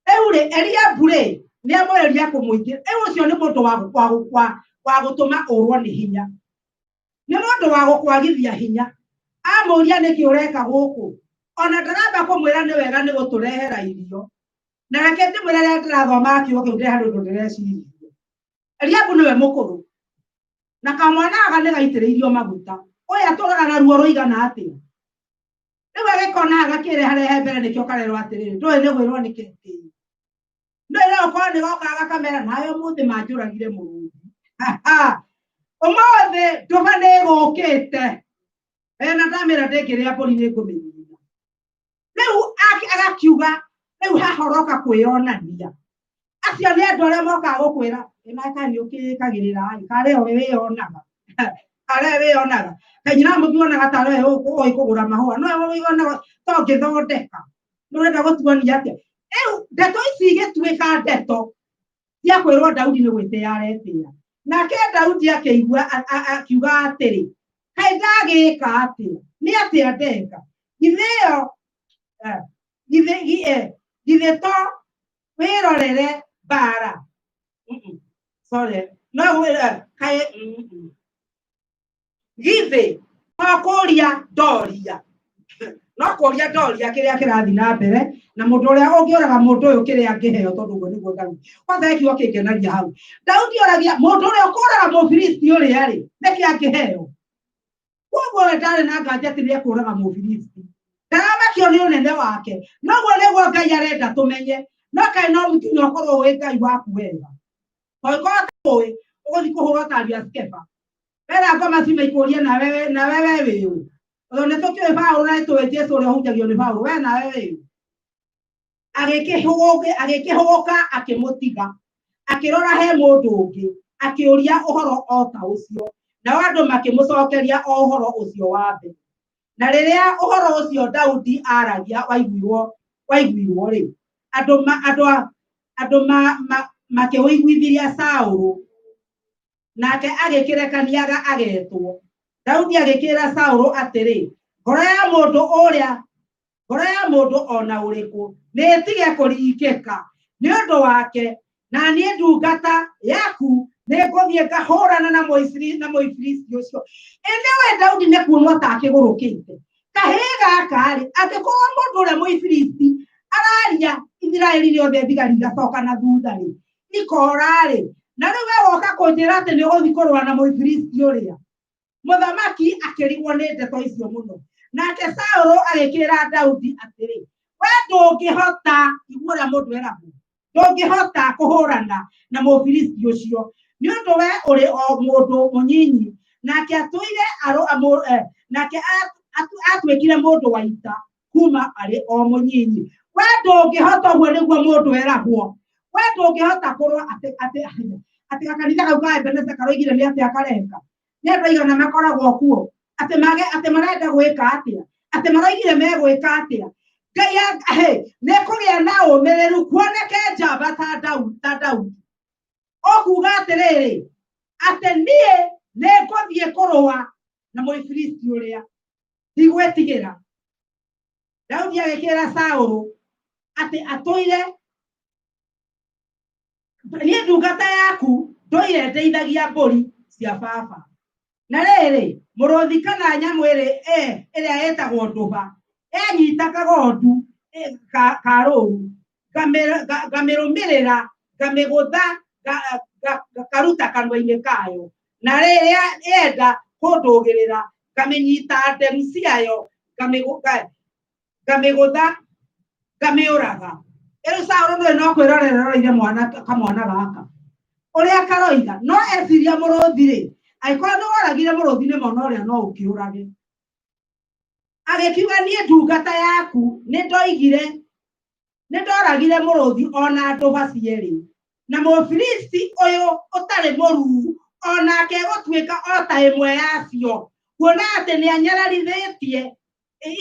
Rĩu rĩ, Eliabu rĩ, nĩ amũreria kũmũingĩra. Rĩu ũcio nĩ mũndũ wa gũtũma ũrwo nĩ hinya, nĩ mũndũ wa gũkwagithia hinya. Amũria nĩkĩ ũreka gũkũ, ona ndaramba kũmwĩra nĩ wega nĩ gũtũrehera irio. Na reke ndĩmwĩre, rĩrĩa ndĩrathomaga kiugo kĩu ndĩ harĩ ũndũ ndĩreciririe. Eliabu nĩwe mũkũrũ na kamwana gaka nĩ gaitĩrĩirio maguta. Ũyũ atũraga na ruo rũigana atĩa? Rĩu agĩkona gakĩreharehe mbere, nĩkĩo karerwo atĩrĩrĩ, ndũĩ nĩ gwĩrwo nĩ kĩtĩi, ndũĩ no ũkorwo nĩ gokaga gakamera nawe ũmũthĩ manjũragire mũrũthi, ũmũthĩ ndũma nĩ ĩgũkĩte na ndamĩra ndĩngĩrĩa mbũri nĩ ngũmĩnina. Rĩu agakiuga rĩu haha ũroka kwĩyonania. Acio nĩ andũ arĩa mokaga gũkwĩra ĩnaka nĩ ũkĩkagĩrĩra karĩ o wĩyonaga, karĩ wĩyonaga kanyina mũtuonaga tarĩ ũĩ kũgũra mahũa, no wĩyonaga to ngĩthondeka nĩ ũrenda gũtuonia atĩa? Rĩu ndeto ici igĩtuĩka ndeto cia kwĩrwo Daudi nĩ gwĩtĩa aretĩa. Nake Daudi akĩigua akiuga atĩrĩ, kaĩ ndagĩka atĩa? Nĩ atĩa ndeka? Githĩ ĩyo githĩ to wĩrorere mbara? Sorry, no kaĩ githĩ to kũria ndoria, no kũria ndoria kĩrĩa kĩrathiĩ na mbere na mũndũ ũrĩa ũngĩũraga mũndũ ũyũ kĩrĩa angĩheo, tondũ ũguo nĩguo Daudi kwanza he kiugo kĩngenagia hau. Daudi oragia mũndũ ũrĩa ũkũraga Mũfilisti ũrĩa rĩ, nĩkĩ angĩheo? Koguo we ndarĩ na nganja atĩ nĩekũraga Mũfilisti, ndaramakio nĩ ũnene wake. Noguo nĩguo Ngai arenda tũmenye, no kaĩ no nginya ũkorwo ũĩ Ngai waku wega, tondũ ũĩ ũgũthiĩ kũhũrwo ta ariũ a Skeba wera ngoma ciuma ikũrie nawe nawe we wĩ ũ? Tondũ nĩ tũkĩũĩ Paũlũ na nĩ tũĩ Jesũ ũrĩa ũhunjagio nĩ Paũlũ, we nawe wĩ ũ? Agĩkĩhũgũka akĩmũtiga, akĩrora he mũndũ ũngĩ, akĩũria ũhoro o ta ũcio, nao andũ makĩmũcokeria o ũhoro ũcio wa mbere. Na rĩrĩa ũhoro ũcio Daudi aaragia waiguirwo rĩ, andũ makĩũiguithiria Saũlũ, nake agĩkĩrekaniaga agetwo. Daudi agĩkĩra Saũlũ atĩrĩ, ngoro ya mũndũ ũrĩa ngoro ya mũndũ o na ũrĩkũ nĩ ĩtige kũringĩka nĩ ũndũ wake, na niĩ ndungata yaku nĩ ngũthiĩ ngahũrana na Mũfilisti ũcio. Ĩndĩ we Daudi nĩ kuonwo ta akĩgũrũkĩte kahĩĩ gaka rĩ, angĩkorwo mũndũ ũrĩa Mũfilisti araria Isiraeli rĩothe thigari igacoka na thutha rĩ, ikora rĩ, na rĩu we woka kũnjĩra atĩ nĩ ũgũthiĩ kũrũa na Mũfilisti ũrĩa. Mũthamaki akĩrigwo nĩ ndeto icio mũno. Nake Saũlũ agĩkĩra Daudi atĩrĩ, we ndũngĩhota, igua ũrĩa mũndũ eragwo, ndũngĩhota kũhũrana na Mũfilisti ũcio, nĩ ũndũ we ũrĩ o mũndũ mũnyinyi, nake atũire nake atuĩkire mũndũ wa ita kuma arĩ o mũnyinyi. We ndũngĩhota, ũguo nĩguo mũndũ eragwo, we ndũngĩhota kũrũa. Atĩ gakanitha kau ka Ebeneza karoigire nĩ atĩa kareka? Nĩ andũ aigana makoragwo kuo? Atĩ mage atĩ marenda gwĩka atĩa? Atĩ maroigire megwĩka atĩa? Ngai nĩ kũgĩa na ũmĩrĩru kuoneke njamba ta Daudi, ta Daudi ũkuga atĩrĩrĩ, atĩ niĩ nĩ ngũthiĩ kũrũa na Mũfilisti ũrĩa, ndigwĩtigĩra. Daudi agĩkĩra Saũlũ atĩ atũire, niĩ ndungata yaku. Ndũire ndeithagia mbũri cia baba. Na rĩrĩ, mũrũthi kana nyamũ ĩrĩa ĩtagwo ndũba yanyita kagondu ka rũru, ngamĩrũmĩrĩra, ngamĩgũtha, ngakaruta kanua-inĩ kayo. Na rĩrĩa yenda kũndũgĩrĩra, ngamĩnyita nderu ciayo, ngamĩgũtha, ngamĩũraga. Rĩu Saũlũ nĩwe no kwĩrorera eroreire mwana kamwana gaka ũrĩa karoiga, no eciria mũrũthi rĩ, angĩkorwo nĩ woragire mũrũthi nĩ mwana ũrĩa no ũkĩũrage. Agĩkiuga, niĩ ndungata yaku nĩ ndoigire, nĩ ndoragire mũrũthi ona ndũba cierĩ, na Mũfilisti ũyũ ũtarĩ mũruu onake egũtuĩka o ta ĩmwe yacio, kuona atĩ nĩ anyararithĩtie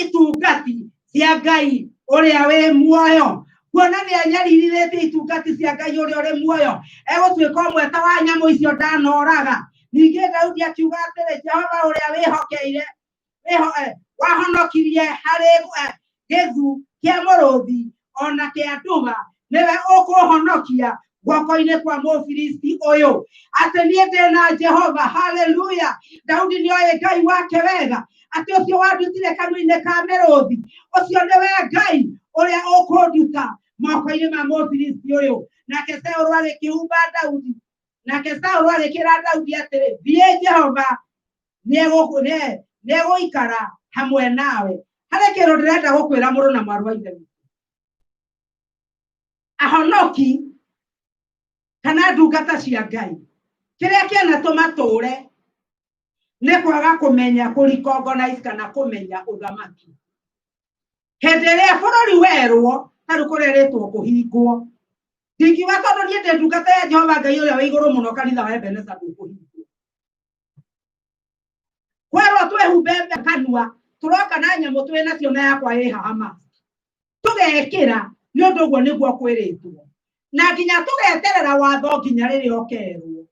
itungati cia Ngai ũrĩa wĩ muoyo. Kuona nĩ anyaririrĩtie itungati cia Ngai ũrĩa ũrĩ muoyo, egũtuĩka ũmwe ta wa nyamũ icio ndanoraga. Ningĩ Daudi akiuga atĩrĩ, Jehova ũrĩa wĩhokeire wahonokirie harĩ gĩthu kĩa mũrũthi ona kĩa nduba, nĩwe ũkũhonokia guoko-inĩ kwa Mũfilisti ũyũ. Atĩ niĩ ndĩ na Jehova. Haleluya! Daudi nĩ oĩ Ngai wake wega, atĩ ũcio wandutire kanua-inĩ ka mĩrũthi, ũcio nĩwe Ngai ũrĩa ũkũnduta moko-inĩ ma Mũfilisti ũyũ. Nake Saũlũ agĩkĩhumba Daudi, nake Saũlũ agĩkĩra Daudi atĩrĩ, thiĩ, Jehova nĩegũikara hamwe nawe. Harĩ kĩndũ ndĩrenda gũkwĩra mũrũ na mwarĩ wa Ithe witũ, ahonoki kana ndungata cia Ngai, kĩrĩa kĩanatũma tũre nĩ kwaga kũmenya kũ-recognize kana kũmenya ũthamaki. Hĩndĩ ĩrĩa bũrũri werwo ta rĩu kũrerĩtwo kũhingwo, ndingiuga tondũ niĩ ndĩ ndungata ya Jehova Ngai ũrĩa wĩ igũrũ mũno, kanitha wa Ebeneza ndũkũhingwo. Kwerwo twĩhumbe kanua, tũroka na nyamũ twĩ nacio na yakwa ĩ haha mask, tũgekĩra nĩ ũndũ ũguo nĩguo kwĩrĩtwo, na nginya tũgeterera watho nginya rĩrĩa ũkerwo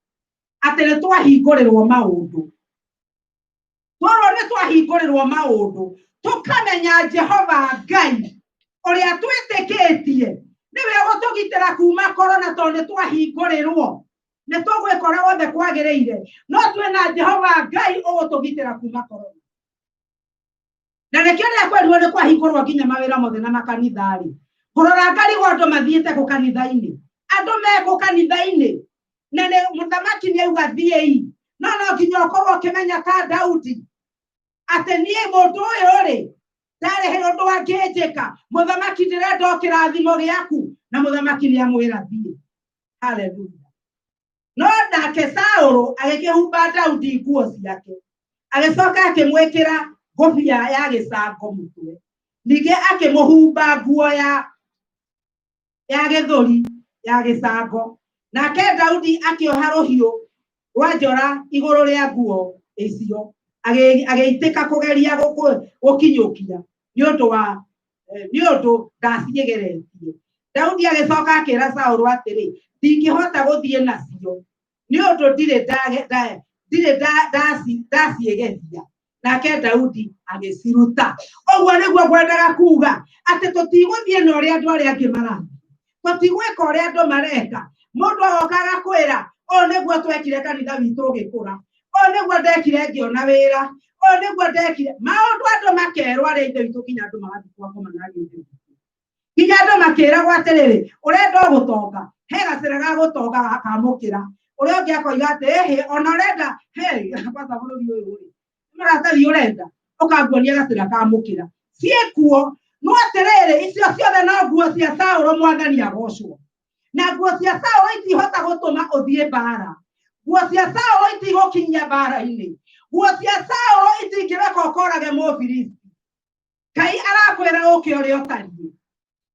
atĩ nĩ twahingũrĩrwo maũndũ. Twerwo nĩ twahingũrĩrwo maũndũ, tũkamenya Jehova Ngai ũrĩa twĩtĩkĩtie nĩwe ũgũtũgitĩra kuma korona, tondũ nĩ twahingũrĩrwo nĩ tũgwĩka ũrĩa wothe kwagĩrĩire, no twĩna Jehova Ngai ũgũtũgitĩra kuma korona. Na nĩkĩo rĩrĩa kwerirwo nĩ kwahingũrwo nginya mawĩra mothe na makanitha rĩ, kũrora ngarigwo andũ mathiĩte kũ kanitha-inĩ, andũ mekũ kanitha-inĩ, na nĩ mũthamaki nĩ auga thiĩi, no no nginya ũkorwo ũkĩmenya ta Daudi atĩ niĩ mũndũ ũyũ rĩ, ndarĩ ũndũ angĩnjĩka. Mũthamaki, ndĩrenda o kĩrathimo gĩaku, na mũthamaki nĩ amwĩra thiĩ. Haleluya! No nake Saũlũ agĩkĩhumba Daudi nguo ciake, agĩcoka akĩmwĩkĩra ngũbia ya gĩcango mũtwe, ningĩ akĩmũhumba nguo ya gĩthũri ya gĩcango. Nake Daudi akĩoha rũhiũ rwa njora igũrũ rĩa nguo icio, agĩitĩka kũgeria gũkinyũkia nĩ ũndũ wa nĩ ũndũ ndaciĩgeretie. Daudi agĩcoka akĩra Saũlũ atĩrĩ, ndingĩhota gũthiĩ nacio nĩ ũndũ ndirĩ ndaciĩgeria. Nake Daudi agĩciruta. Ũguo nĩguo ngwendaga kuga, atĩ tũtigũthiĩ na ũrĩa andũ arĩa angĩ marathiĩ, tũtigwĩka ũrĩa andũ mareka. Mũndũ agoka agakwĩra, ũũ nĩguo twekire kanitha witũ ũgĩkũra, ũũ nĩguo ndekire ngĩona wĩra, ũũ nĩguo ndekire maũndũ. Andũ makerwo arĩa ithe witũ, nginya andũ magathiĩ kwa ngoma na ariũ ithe witũ, nginya andũ makĩragwo atĩrĩrĩ, ũrenda o gũtonga, he gacĩra ga gũtonga gakamũkĩra. Ũrĩa ũngĩ akoiga atĩ ĩhĩ, ona ũrenda he kwanza bũrũri ũyũ rĩ, maratathi ũrenda ũkanguonia gacĩra kamũkĩra ciĩkuo. No atĩrĩrĩ, icio ciothe no nguo cia Saũlũ. Mwathani agocwo. Na nguo cia Saũlũ itihota gũtũma ũthiĩ mbara, nguo cia Saũlũ itigũkinyia mbara-inĩ, nguo cia Saũlũ itingĩreka ũkorage Mũfilisti. Ngai arakwĩra ũke ũrĩa ũtariĩ.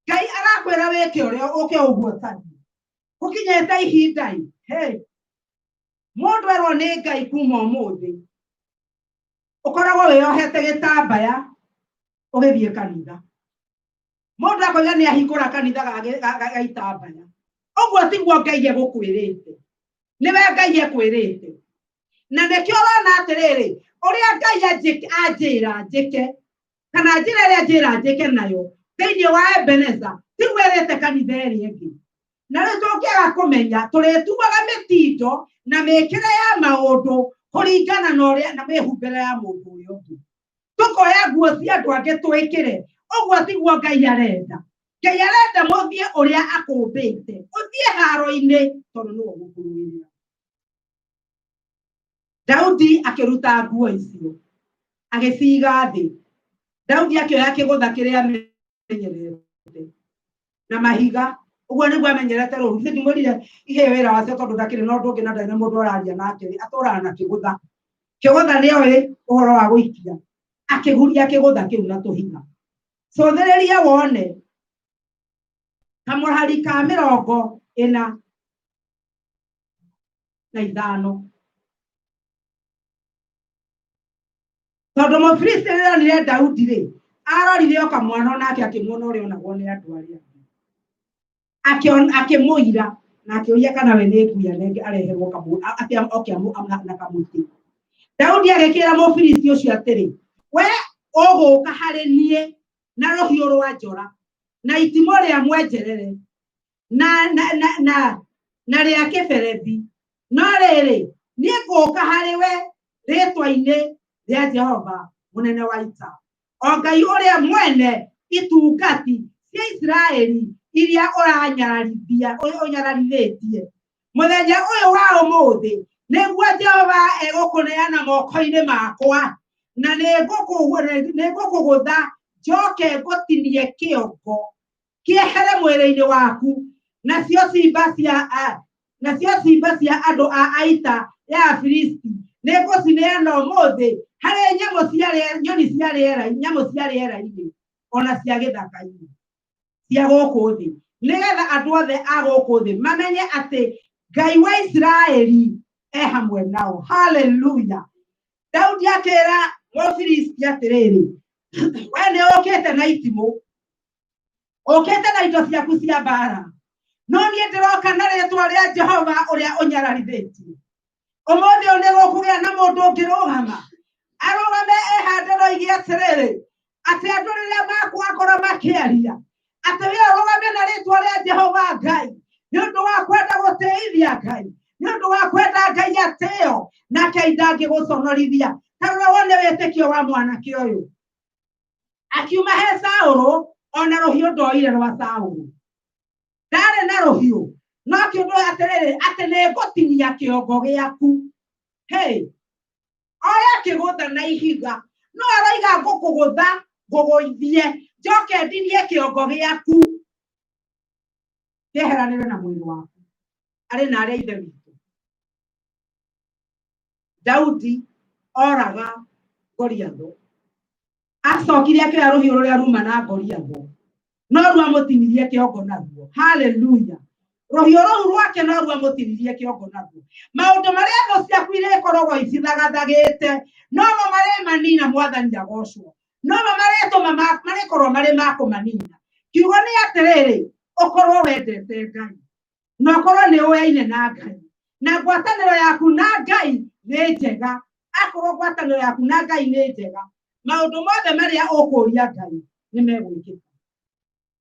Ngai arakwĩra wĩke ũrĩa ũke ũguo ũtariĩ. Gũkinyĩte ihinda ĩ, hey, mũndũ erwo nĩ Ngai kuma ũmũthĩ ũkoragwo wĩyohete gĩtambaya ũgĩthiĩ kanitha. Mũndũ akoiga nĩ ahingũra kanitha ga itambaya. Ũguo tiguo Ngai egũkwĩrĩte, nĩwe Ngai ekwĩrĩte. Na nĩkĩo ũrona atĩrĩrĩ, ũrĩa Ngai anjĩra njĩke kana njĩra ĩrĩa anjĩra njĩke nayo thĩinĩ wa Ebeneza tiguo ĩrĩte kanitha ĩrĩa ĩngĩ. Na rĩu tũngĩaga kũmenya tũrĩtuaga mĩtindo na mĩkĩre ya maũndũ kũringana na ũrĩa na mĩhumbĩre ya mũndũ ũrĩa ũngĩ. Tũkoya nguo cia andũ angĩ twĩkĩre. Ũguo tiguo Ngai arenda. Ngai arenda mũthiĩ ũrĩa akũmbĩte. Ũthiĩ haro-inĩ tondũ nĩwe ũgũkũrũĩrĩra. Daudi akĩruta nguo icio agĩciga thĩ. Daudi akĩoya kĩgũtha kĩrĩa amenyerete na mahiga ũguo nĩguo amenyerete rũru. Githĩ ndimwĩrire ihe wĩra wacio tondũ ndakĩrĩ na ũndũ ũngĩ na ndarĩ na mũndũ araria nake rĩ, atũraga na kĩgũtha. Kĩgũtha nĩoĩ ũhoro wa gũikia. Akĩguria kĩgũtha kĩu na tũhiga. Cũthĩrĩria wone kamũhari ka 45. Tondũ Mũfilisti rĩrĩa onire Daudi rĩ, arorire o kamwana onake akĩmuona ũrĩa onagwo nĩ andũ arĩa angĩ. Akĩmũira na akĩũria kana we nĩ ngui anenge areherwo atĩ oke na kamũtĩ. Daudi agĩkĩra Mũfilisti ũcio atĩrĩ, we ũgũka harĩ niĩ na rũhiũ rwa njora na itimũ rĩa mwenjerere na rĩa kĩberethi, no rĩrĩ, niĩ ngũũka harĩ we rĩĩtwa-inĩ rĩa Jehova mũnene wa ita, o Ngai ũrĩa mwene itungati cia Isiraeli iria ũnyararithĩtie. Mũthenya ũyũ wa ũmũthĩ nĩguo Jehova egũkũneana moko-inĩ makwa, na nĩngũkũgũtha njoke ngũtinie kĩongo kĩehere mwĩrĩ-inĩ waku, nacio ciimba cia andũ a aita ya Afilisti nĩngũcineana ũmũthĩ harĩ nyamũ cia nyoni cia rĩera, nyamũ cia rĩera-inĩ ona cia gĩthaka-inĩ cia gũkũ thĩ, nĩgetha andũ othe a gũkũ thĩ mamenye atĩ Ngai wa Isiraeli e hamwe nao. Haleluya. Daudi akĩra Mũfilisti atĩrĩrĩ, we nĩ ũkĩte na itimũ, ũkĩte na indo ciaku cia mbara, no niĩ ndĩroka na rĩĩtwa rĩa Jehova ũrĩa ũnyararithĩtie. Ũmũthĩ ũyũ nĩgũkũgĩa na mũndũ ũngĩrũgama, arũgame ehande na oige atĩrĩrĩ, atĩ andũ rĩrĩa makwakorwo makĩaria, atĩ we ũrũgame na rĩĩtwa rĩa Jehova Ngai, nĩ ũndũ wa kwenda gũtĩithia Ngai, nĩ ũndũ wa kwenda Ngai atĩo, nake ndangĩgũconorithia. Ta rora wone wĩtĩkio wa mwanake ũyũ. Akiuma he Saũlũ, ona rũhiũ ndoire rwa Saũlũ. Ndarĩ na rũhiũ, no kĩũndũ atĩrĩrĩ, atĩ nĩngũtinia kĩongo gĩaku. Hey, oya kĩgũtha na ihiga, no aroiga ngũkũgũtha, ngũgũithie, njoke ndinie kĩongo gĩaku, kĩeheranĩre na mwĩrĩ waku. Arĩ na arĩa ithe witũ. Daudi oraga Goliathũ, acokire akĩoya rũhiũ rũrĩa ruma na Goliathũ, no rwamũtinirie kĩongo naruo. Haleluya. Rũhiũ rũu rwake no rwamũtinirie kĩongo naruo. Maũndũ marĩa thũ ciaku irĩkoragwo icithagathagĩte, no mo marĩmanina Mwathani agocwo, no mo marĩtũma marĩkorwo marĩ ma kũmanina. Kiugo nĩ atĩrĩrĩ, ũkorwo wendete Ngai, na ũkorwo nĩ ũyaine na Ngai, na ngwatanĩro yaku na Ngai nĩ njega. Akorwo ngwatanĩro yaku na Ngai nĩ njega, maũndũ mothe marĩa ũkũria Ngai nĩ megwĩkĩka.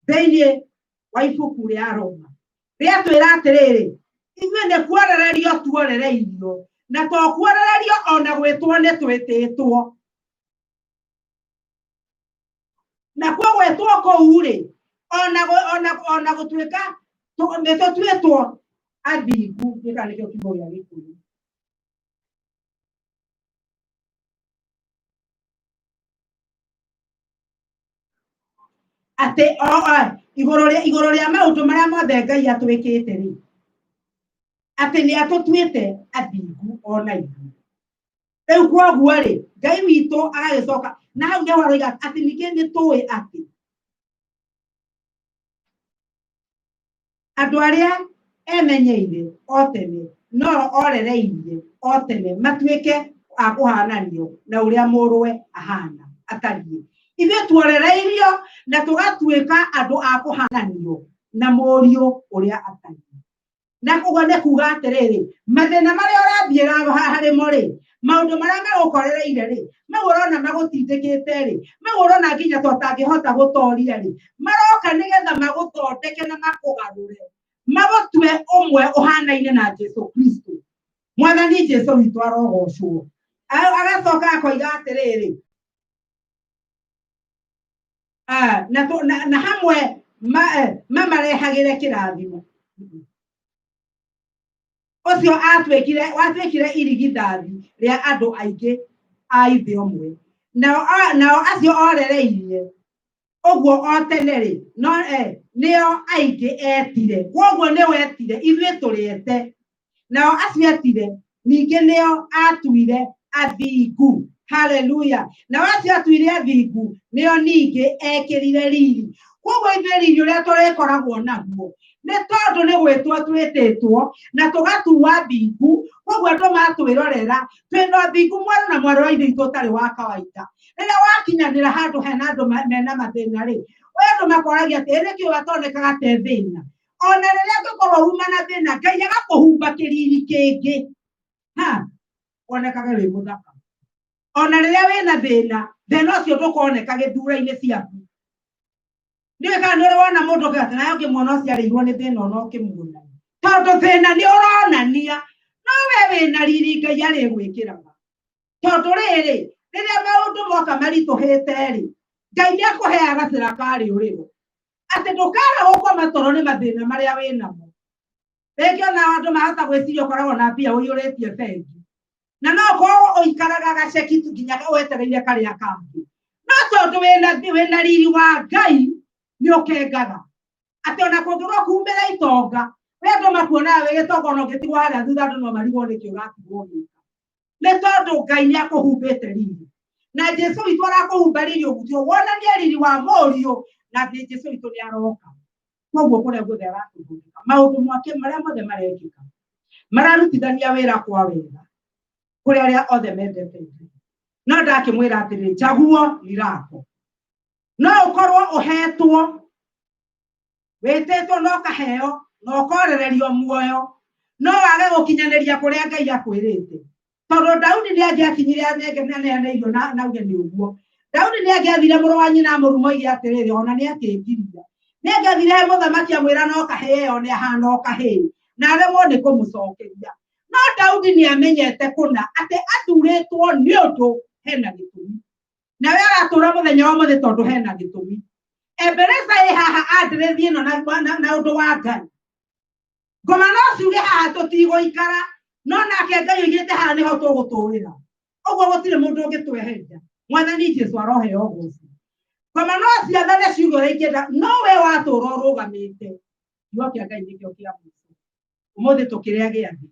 Thĩinĩ wa ibuku rĩa Roma rĩatwĩra atĩrĩrĩ, ithuĩ nĩ kuorererio tuorereirio, na to kuorererio ona gwĩtwo nĩ twĩtĩtwo. Na kuo gwĩtwo kũu rĩ, ona gũtuĩka nĩ tũtuĩtwo athingu, gĩka nĩkĩo kiugo gĩa Gĩkũyũ. Atĩ igũrũ rĩa maũndũ marĩa mothe Ngai atwĩkĩte rĩ, atĩ nĩ atũtuĩte athingu ona ithuĩ. Rĩu kwoguo rĩ, Ngai witũ agagĩcoka na hau nĩho aroiga atĩ ningĩ nĩ tũĩ atĩ andũ arĩa emenyeire o tene no orereirie o tene matuĩke a kũhananio na ũrĩa mũrũwe ahana atariĩ. Ithuĩ tuorereirio na tũgatuĩka andũ a kũhananio na mũriũ ũrĩa atariĩ. Na ũguo nĩ kuga atĩrĩrĩ, mathĩna marĩa ũrathiĩra harĩ mo rĩ, maũndũ marĩa magũkorereire rĩ, mau ũrona magũtindĩkĩte rĩ, mau ũrona nginya ta ũtangĩhota gũtoria rĩ, maroka nĩgetha magũthondeke na makũgarũre. Magũtue ũmwe ũhanaine na Jesu Kristo. Mwathani Jesu witũ arogocwo. Agacoka akoiga atĩrĩrĩ, na hamwe mamarehagĩre kĩrathimo. Ũcio watuĩkire irigithathi rĩa andũ aingĩ a ithe ũmwe. Nao acio orereirie ũguo o tene rĩ, no nĩo aingĩ etire. Kwoguo nĩo etire, ithuĩ tũrĩ ete. Nao acio etire ningĩ nĩo atuire athingu. Haleluya. Nao acio atuire athingu nĩo ningĩ ekĩrire riri. Kwoguo ithuĩ riri ũrĩa tũrĩkoragwo naguo nĩ tondũ nĩ gwĩtwo twĩtĩtwo na tũgatuo athingu. Kwoguo andũ matwĩrorera twĩna ũthingu mwerũ na mwarĩ wa ithe witũ ũtarĩ wa kawaida. Rĩrĩa wakinyanĩra handũ hena andũ mena mathĩna rĩ, we andũ makoragia atĩ nĩkĩ watonekaga te thĩna. Ona rĩrĩa ũngĩkorwo uma na thĩna, Ngai agakũhumba kĩriri kĩngĩ, ha wonekage wĩ mũthaka. Ona rĩrĩa wĩna thĩna, thĩna ũcio ndũkoneka gĩthura-inĩ ciaku. Ndiũĩ kana nĩ ũrĩ wona mũndũ ũngĩ atĩ nawe ũngĩmuona ũciarĩirwo nĩ thĩna ona ũkĩmuona, tondũ thĩna nĩ ũronania no we wĩna riri Ngai arĩgwĩkĩraga. Tondũ rĩrĩ, rĩrĩa maũndũ moka maritũhĩte rĩ, Ngai nĩ akũheaga gacĩra ka rĩũrĩro atĩ ndũkara gũkoma toro nĩ mathĩna marĩa wĩnamo. Rĩngĩ ona andũ mahota gwĩciria ũkoragwo na mbia ũiyũrĩtie bengi, na no ũkorwo ũikaraga gaceki tu nginya wetereire karĩa kangĩ, no tondũ wĩna riri wa Ngai nĩ ũkengaga atĩ ona kũngĩkorwo kumĩra itonga, we andũ makuonaga wĩ gĩtonga, ona ũngĩtigwo harĩa thutha andũ no marigwo nĩkĩ ũratigwo ũgĩka. Nĩ tondũ Ngai nĩ akũhumbĩte riri, na Jesu witũ arakũhumba riri ũguo wonanie riri wa mũriũ, na atĩ Jesu witũ nĩ aroka. Koguo kũrĩa guothe aratũthondeka, maũndũ make marĩa mothe marekĩka mararutithania wĩra kwa wega kũrĩ arĩa othe mendete Ngai. No ndakĩmwĩra atĩrĩ, chaguo ni lako. No ũkorwo ũhetwo, wĩtĩtwo na ũkaheo na ũkorererio muoyo, no wage gũkinyanĩria kũrĩa Ngai akwĩrĩte. Tondũ Daudi nĩ angĩakinyire aneane irio na auge nĩ ũguo. Daudi nĩ angĩathire mũrũ wa nyina amũrume oige atĩrĩrĩ, ona nĩ akĩngiria. Nĩ angĩathire he mũthamaki amwĩra no kahĩĩ ĩyo nĩ ahana o kahĩĩ, na aremwo nĩ kũmũcokeria. No Daudi nĩ amenyete kũna atĩ athurĩtwo nĩ ũndũ hena gĩtũmi. Nawe aratũra mũthenya wa ũmũthĩ tondũ hena gĩtũmi. Ebeneza ĩ haha andĩrĩthi ĩno na ũndũ wa Ngai. Ngoma no ciuge haha tũtigũikara, no nake Ngai oigĩte haha nĩho tũgũtũrĩra. Ũguo gũtirĩ mũndũ ũngĩtweheria. Mwathani Jesu aroheo ũgoci. Ngoma no ciathane ciuge ũrĩa ingĩenda, no we watũra ũrũgamĩte. Kiugo kĩa Ngai nĩkĩo kĩa mũico. Ũmũthĩ tũkĩrĩa gĩathĩ,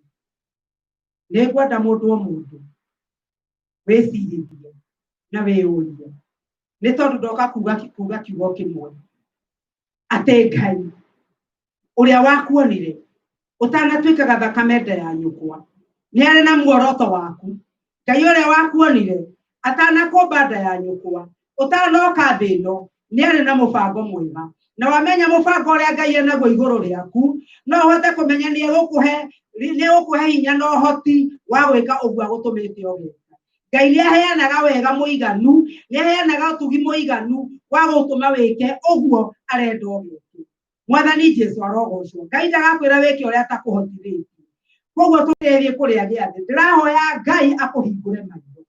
nĩ ngwenda mũndũ o mũndũ wĩcirĩrie na wĩyũrie, nĩ tondũ ndoka kuga kiugo kĩmwe, atĩ Ngai ũrĩa wakuonire ũtanatuĩkaga thakame nda ya nyũkwa nĩ arĩ na muoroto waku. Ngai ũrĩa wakuonire atanakũmba nda ya nyũkwa, ũtanoka thĩ ĩno, nĩ arĩ na mũbango mwega. Na wamenya mũbango ũrĩa Ngai enaguo igũrũ rĩaku, no ũhote kũmenya nĩ egũkũhe hinya na ũhoti wa gwĩka ũguo agũtũmĩte ũgeka. Ngai nĩ aheanaga wega mũiganu, nĩ aheanaga ũtugi mũiganu wa gũtũma wĩke ũguo arenda ũgeke. Mwathani Jesu arogocwo. Ngai ndagakwĩra wĩke ũrĩa atakũhotithĩtie. Koguo tũrĩthiĩ kũrĩa gĩathĩ, ndĩrahoya Ngai akũhingũre maitho,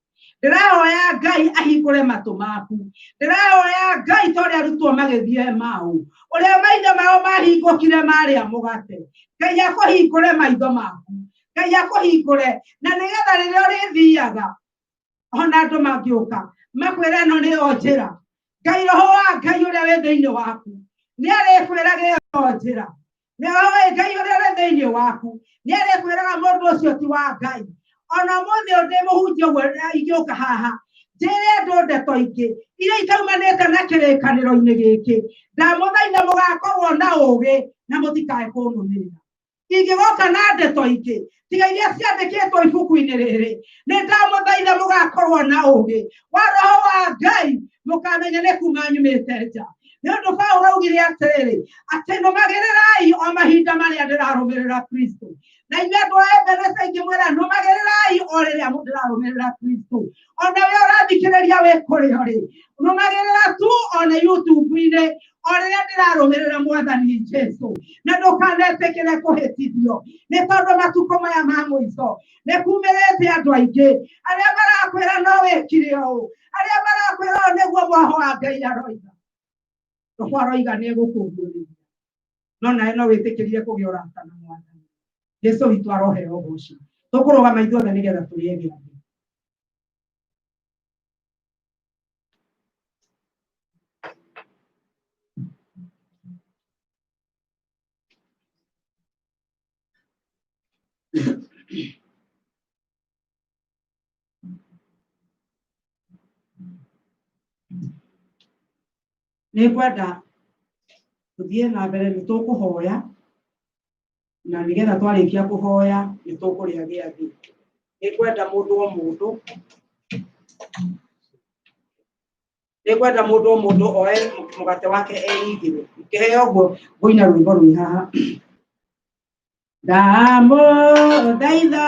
ndĩrahoya Ngai ahingũre matũ maku, ndĩrahoya Ngai ta ũrĩa arutwo magĩthiĩ Emau, ũrĩa maitho mao mahingũkire marĩa mũgate. Ngai akũhingũre maitho maku, Ngai akũhingũre, na nĩgetha rĩrĩa ũrĩthiaga ona andũ mangĩũka makwĩre ĩno nĩyo njĩra, Ngai roho wa Ngai ũrĩa wĩ thĩinĩ waku nĩ arĩkwĩraga ĩyo njĩra. Nĩ roho wa Ngai ũrĩa ũrĩ thĩinĩ waku nĩ arĩkwĩraga mũndũ ũcio ti wa Ngai. Ona ũmũthĩ ũyũ ndĩ mũhunjia ũguo ingĩũka haha njĩre andũ ndeto ingĩ iria itaumanĩte na kĩrĩkanĩro-inĩ gĩkĩ, ndamũthaitha mũgakorwo na ũũgĩ na mũtikae kũnũmĩrĩra. Ingĩgoka na ndeto ingĩ tiga iria ciandĩkĩtwo ibuku-inĩ rĩrĩ, nĩ ndamũthaitha mũgakorwo na ũũgĩ wa roho wa Ngai, mũkamenya nĩ kuma nyumĩte nja. Nĩ ũndũ Paũlũ augire atĩrĩrĩ, atĩ nũmagĩrĩrai o mahinda marĩa ndĩrarũmĩrĩra Kristo. Na inyuĩ andũ a Ebeneza ingĩmwĩra nũmagĩrĩrai o rĩrĩa ndĩrarũmĩrĩra Kristo. Ona we ũrathikĩrĩria wĩ kũrĩa ũrĩ, nũmagĩrĩra tu ona YouTube-inĩ, O rĩrĩa ndĩrarũmĩrĩra mwathani Jesu, na ndũkanetĩkĩre kũhĩtithio nĩ tondũ matukũ maya ma mũico nĩ kumĩrĩte andũ aingĩ arĩa marakwĩra no wĩkire ũũ, arĩa marakwĩra ũũ nĩguo mwaho wa Ngai aroiga. Roho aroiga nĩ egũkũguũrĩria, no nawe no wĩtĩkĩrire kũgĩa ũrata na mwathani Jesu witũ. Aroheo ũgoci. Tũkũrũgama ithuothe nĩgetha tũrĩe gĩathĩ. Nĩ ngwenda tũthiĩ na mbere, nĩ tũkũhoya, na nĩgetha twarĩkia kũhoya nĩ tũkũrĩa gĩathĩ. Nĩ ngwenda mũndũ o mũndũ, nĩ ngwenda mũndũ o mũndũ oe mũgate wake eigĩre. Ngĩheo ũguo ngũina rwĩmbo rwĩ haha. Ndamũthaitha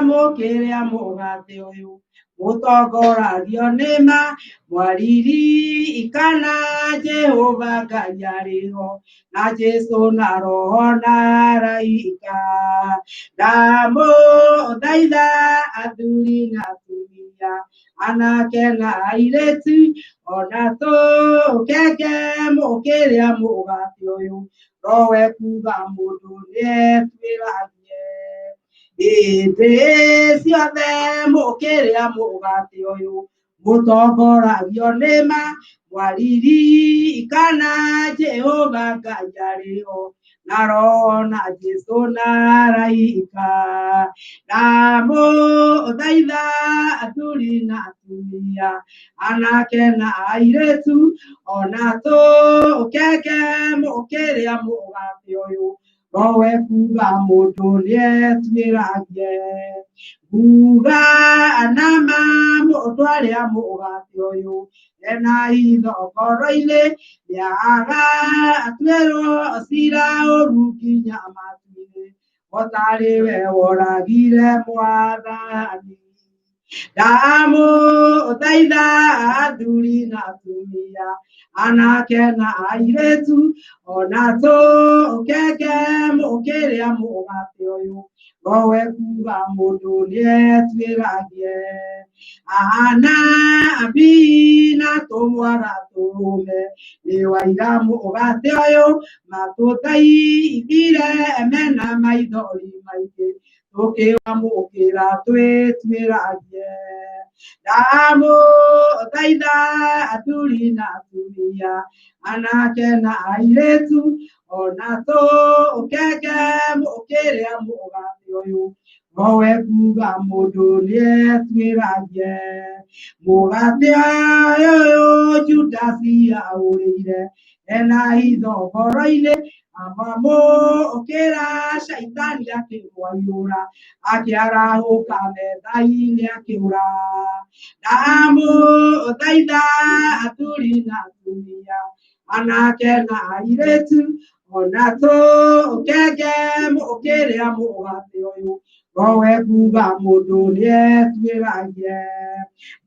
mũkĩrĩa mũgate ũyũ, mũtongoragio nĩ ma mwaririkana Jehova Ngai arĩ ho, na Jesu na Roho na araika. Ndamũthaitha athuri na atumia, anake na airĩtu, ona tũkenge mũkĩrĩa mũgate ũyũ, rowe kuga mũndũ nĩetuĩragie. Hĩndĩ ciothe mũkĩrĩa mũgate ũyũ, mũtongoragio nĩ ma mwaririkana Jehova Ngai arĩ ho, na Roho na Jesu na araika. Ndamũthaitha athuri na atumia, anake na airĩtu, ona tũkenge mũkĩrĩa mũgate ũyũ, rowe kuga mũndũ nĩetuĩragie. Nguga nama mũndũ arĩa mũgate ũyũ ena hitho ngoro-inĩ, nĩagatuĩrwo cira ũru nginya matu-inĩ, o tarĩ we woragire mwathani. Ndamũthaitha athuri na atumia, anake na airĩtu, ona tũkenge mũkĩrĩa mũgate ũyũ, rowe kuga mũndũ nĩetuĩragie. Anabii na tũmwana tũrũme nĩ waira mũgate ũyũ, matũthaithire mena maithori maingĩ, tũkĩwamũkĩra twĩtuĩragie. Ndamũthaitha athuri na atumia, anake na airĩtu, ona tũkenge mũkĩrĩa mũgate ũyũ, rowe kuga mũndũ nĩetuĩragie. Mũgate ũyũ Judasi aũrĩire ena hitho ngoro-inĩ, amamũkĩra caitani akĩmwaiyũra, akĩarahũka metha-inĩ akĩũra. Ndamũthaitha athuri na atumia, anake na airĩtu, ona tũkenge mũkĩrĩa mũgate ũyũ, rowe kuga mũndũ nĩetuĩragie.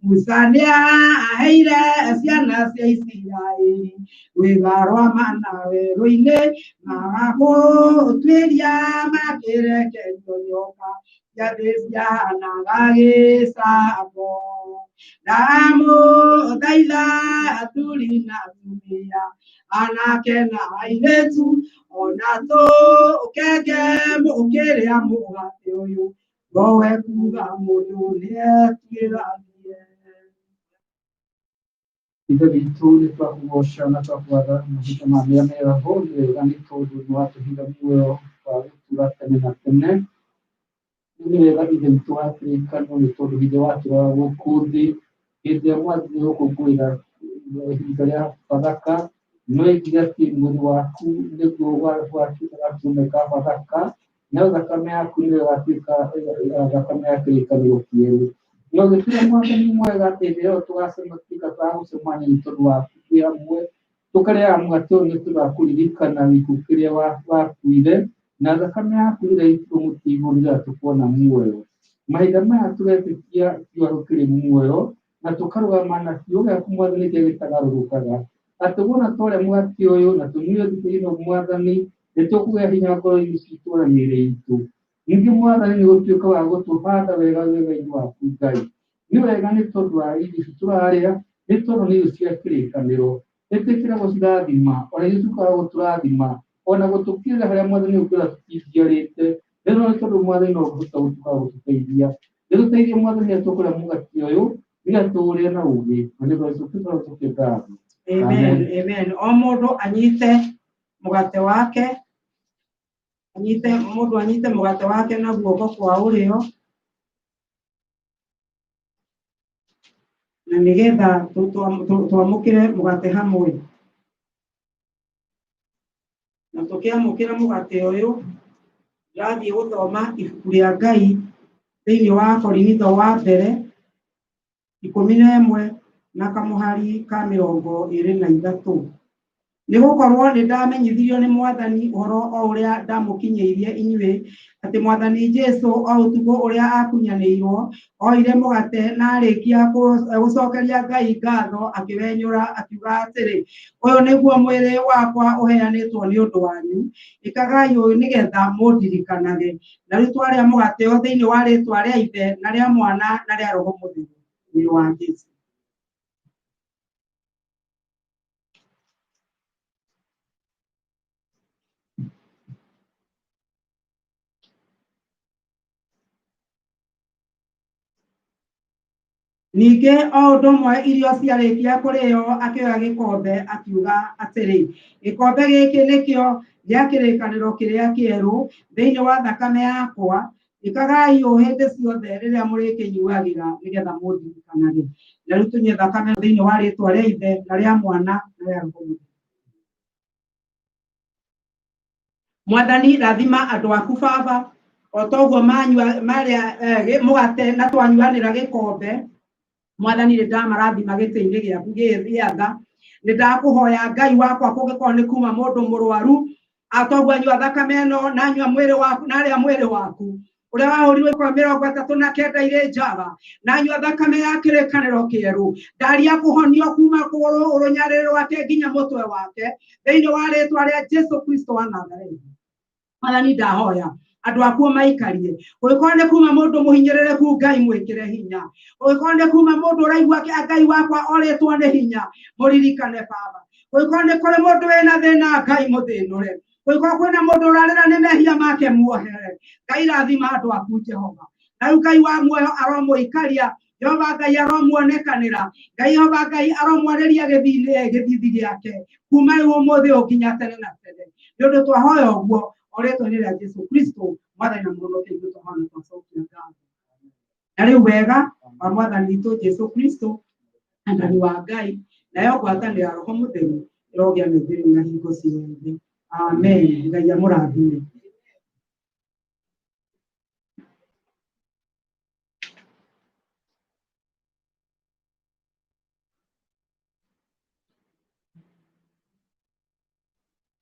Musa nĩaheire ciana cia Isiraeli rwĩga rwa mana werũ-inĩ, magagũtuĩria makĩrekerio nyoka ciathĩ ciahanaga gĩcango. Ndamũthaitha athuri na atumia, anake na airĩtu, ona tũkenge mũkĩrĩa mũgate ũyũ, rowe kuga mũndũ nĩetuĩragie.
Ithe witũ, nĩ twakũgoca na twakũgatha mahinda ma mĩrĩa mĩraho. Nĩ wega nĩ tondũ nĩ watũhitha muoyo wa gũtũra tene na tene. Nĩ wega Ithe witũ wa kĩrĩkanĩro, nĩ tondũ hithe watũraga gũkũ thĩ hĩndĩ ĩrĩa mwathire gũkũngũĩra ihinda rĩa Bathaka, no oigire atĩ mwĩrĩ waku nĩguo watuĩka gatũrũme ka Bathaka, nayo thakame yaku nĩyo ĩgatuĩka thakame ya kĩrĩkanĩro kĩerũ. Na ũgĩtwĩra, Mwathani mwega, atĩ hĩndĩ ĩyo tũgacemania tũgacemania nĩ tondũ waku twĩ hamwe, tũkarĩaga mũgate ũyũ nĩ tondũ wa kũririkana gĩkuũ kĩrĩa wakuire, na thakame yaku ĩrĩa yaitirwo mũtĩ igũrũ nĩgetha tũkona muoyo. Mahinda maya tũretĩkia kiugo kĩrĩ muoyo na tũkarũgama na kiugo gĩaku, Mwathani, kĩrĩa gĩtagarũrũkaga. Atĩ wona twarĩa mũgate ũyũ na tũnyue ndibei ĩno Mwathani, nĩ tũkũgĩa hinya ngoro-inĩ citũ na mĩĩrĩ itũ. Ningĩ Mwathani nĩ ũtuĩka wa gũtũhanda wega wega-inĩ waku Ngai. Nĩ wega nĩ tondũ wa irio ici tũrarĩa, nĩ tondũ nĩ irio cia kĩrĩkanĩro. Ĩtĩkĩra gũcirathima, ona ithuĩ tuĩkaga gũtũrathima, ona gũtũkĩrĩra harĩa Mwathani ũngĩona tũtingiarĩte. Nĩ tondũ Mwathani no ũhota gũtuĩka wa gũtũteithia. Nĩ tũteithie Mwathani rĩrĩa tũkũrĩa mũgate ũyũ, nĩgetha tũũrĩe na ũũgĩ. Na nĩ ũndũ wa Jesũ Kristo tũkĩngatho.
Amen, amen. O mũndũ anyite mũgate wake, anyite mũndũ anyite mũgate wake na guoko kwa ũrĩo, na nĩgetha twamũkĩre mũgate hamwe. Na tũkĩamũkĩra mũgate ũyũ, ndĩrathiĩ gũthoma ibuku rĩa Ngai thĩinĩ wa Korinitho wa mbere 11 na kamũhari ka 23. Nĩ gũkorwo nĩ ndamenyithirio nĩ Mwathani ũhoro o ũrĩa ndamũkinyĩirie inyuĩ, atĩ Mwathani Jesũ o ũtukũ ũrĩa akunyanĩirwo, oire mũgate na arĩkia gũcokeria Ngai ngatho, akĩwenyũra akiuga atĩrĩ, ũyũ nĩguo mwĩrĩ wakwa ũheanĩtwo nĩ ũndũ wanyu, ĩkagai ũũ nĩgetha mũndirikanage. Na rĩu twarĩa mũgate ũyũ thĩinĩ wa rĩĩtwa rĩa Ithe na rĩa Mwana na rĩa Roho Mũtheru, mwĩrĩ wa Jesũ. Ningĩ o ũndũ ũmwe irio ciarĩkia kũrĩo akĩoya gĩkombe akiuga atĩrĩ, gĩkombe gĩkĩ nĩkĩo gĩa kĩrĩkanĩro kĩrĩa kĩerũ thĩinĩ wa thakame yakwa, ĩkagai ũũ hĩndĩ ciothe rĩrĩa mũrĩkĩnyuagĩra nĩgetha mũndirikanage. Na rĩu tũnyue thakame thĩinĩ wa rĩĩtwa rĩa Ithe na rĩa Mwana na rĩa Roho Mũtheru. Mwathani rathima andũ aku Baba, o toguo manyua marĩa mũgate na twanyuanĩra gĩkombe. Mwathani nĩ ndamarathima gĩtĩ-inĩ gĩaku gĩa tha. Nĩ ndakũhoya Ngai wakwa kũngĩkorwo nĩ kuma mũndũ mũrwaru, atoguo anyua thakame ĩno na anyua mwĩrĩ waku na arĩa mwĩrĩ waku ũrĩa wahũrirwo ikũmi 39 irĩ njaga, na anyua thakame ya kĩrĩkanĩro kĩerũ, ndaria kũhonio kuma kũgũrũ ũrũnyarĩrĩ rwake nginya mũtwe wake thĩinĩ wa rĩĩtwa rĩa Jesu Kristo wa Nazarethi. Mwathani ndahoya andũ akuo maikarie, ũngĩkorwo nĩ kuma mũndũ mũhinyĩrĩrĩku Ngai mwĩkĩre hinya, ũngĩkorwo nĩ kuma mũndũ ũraigua Ngai wakwa orĩtwo nĩ hinya mũririkane Baba, ũngĩkorwo nĩ kũrĩ mũndũ wĩna thĩna Ngai mũthĩnũre, ũngĩkorwo kwĩna mũndũ ũrarĩra nĩ mehia make muohere, Ngai rathima andũ aku Jehova. Na rĩu Ngai wa muoyo aromũikaria, Jehova Ngai aromuonekanĩra, Ngai Jehova Ngai aromwarĩria gĩthithi gĩake kuma rĩu ũmũthĩ ũyũ nginya tene na tene. Nĩ ũndũ twahoya ũguo o rĩĩtwa-inĩ rĩa Jesu Kristo Mwathani na Mũhonokia witũ, twahoya na twacokia ngatho. Na rĩu wega wa Mwathani witũ Jesu Kristo na Ngai wa Ngai nayo ngwatanĩro ya Roho Mũtheru ĩrogĩa na ithuĩ rĩu na hingo ciothe. Amen. Ngai amũrathime.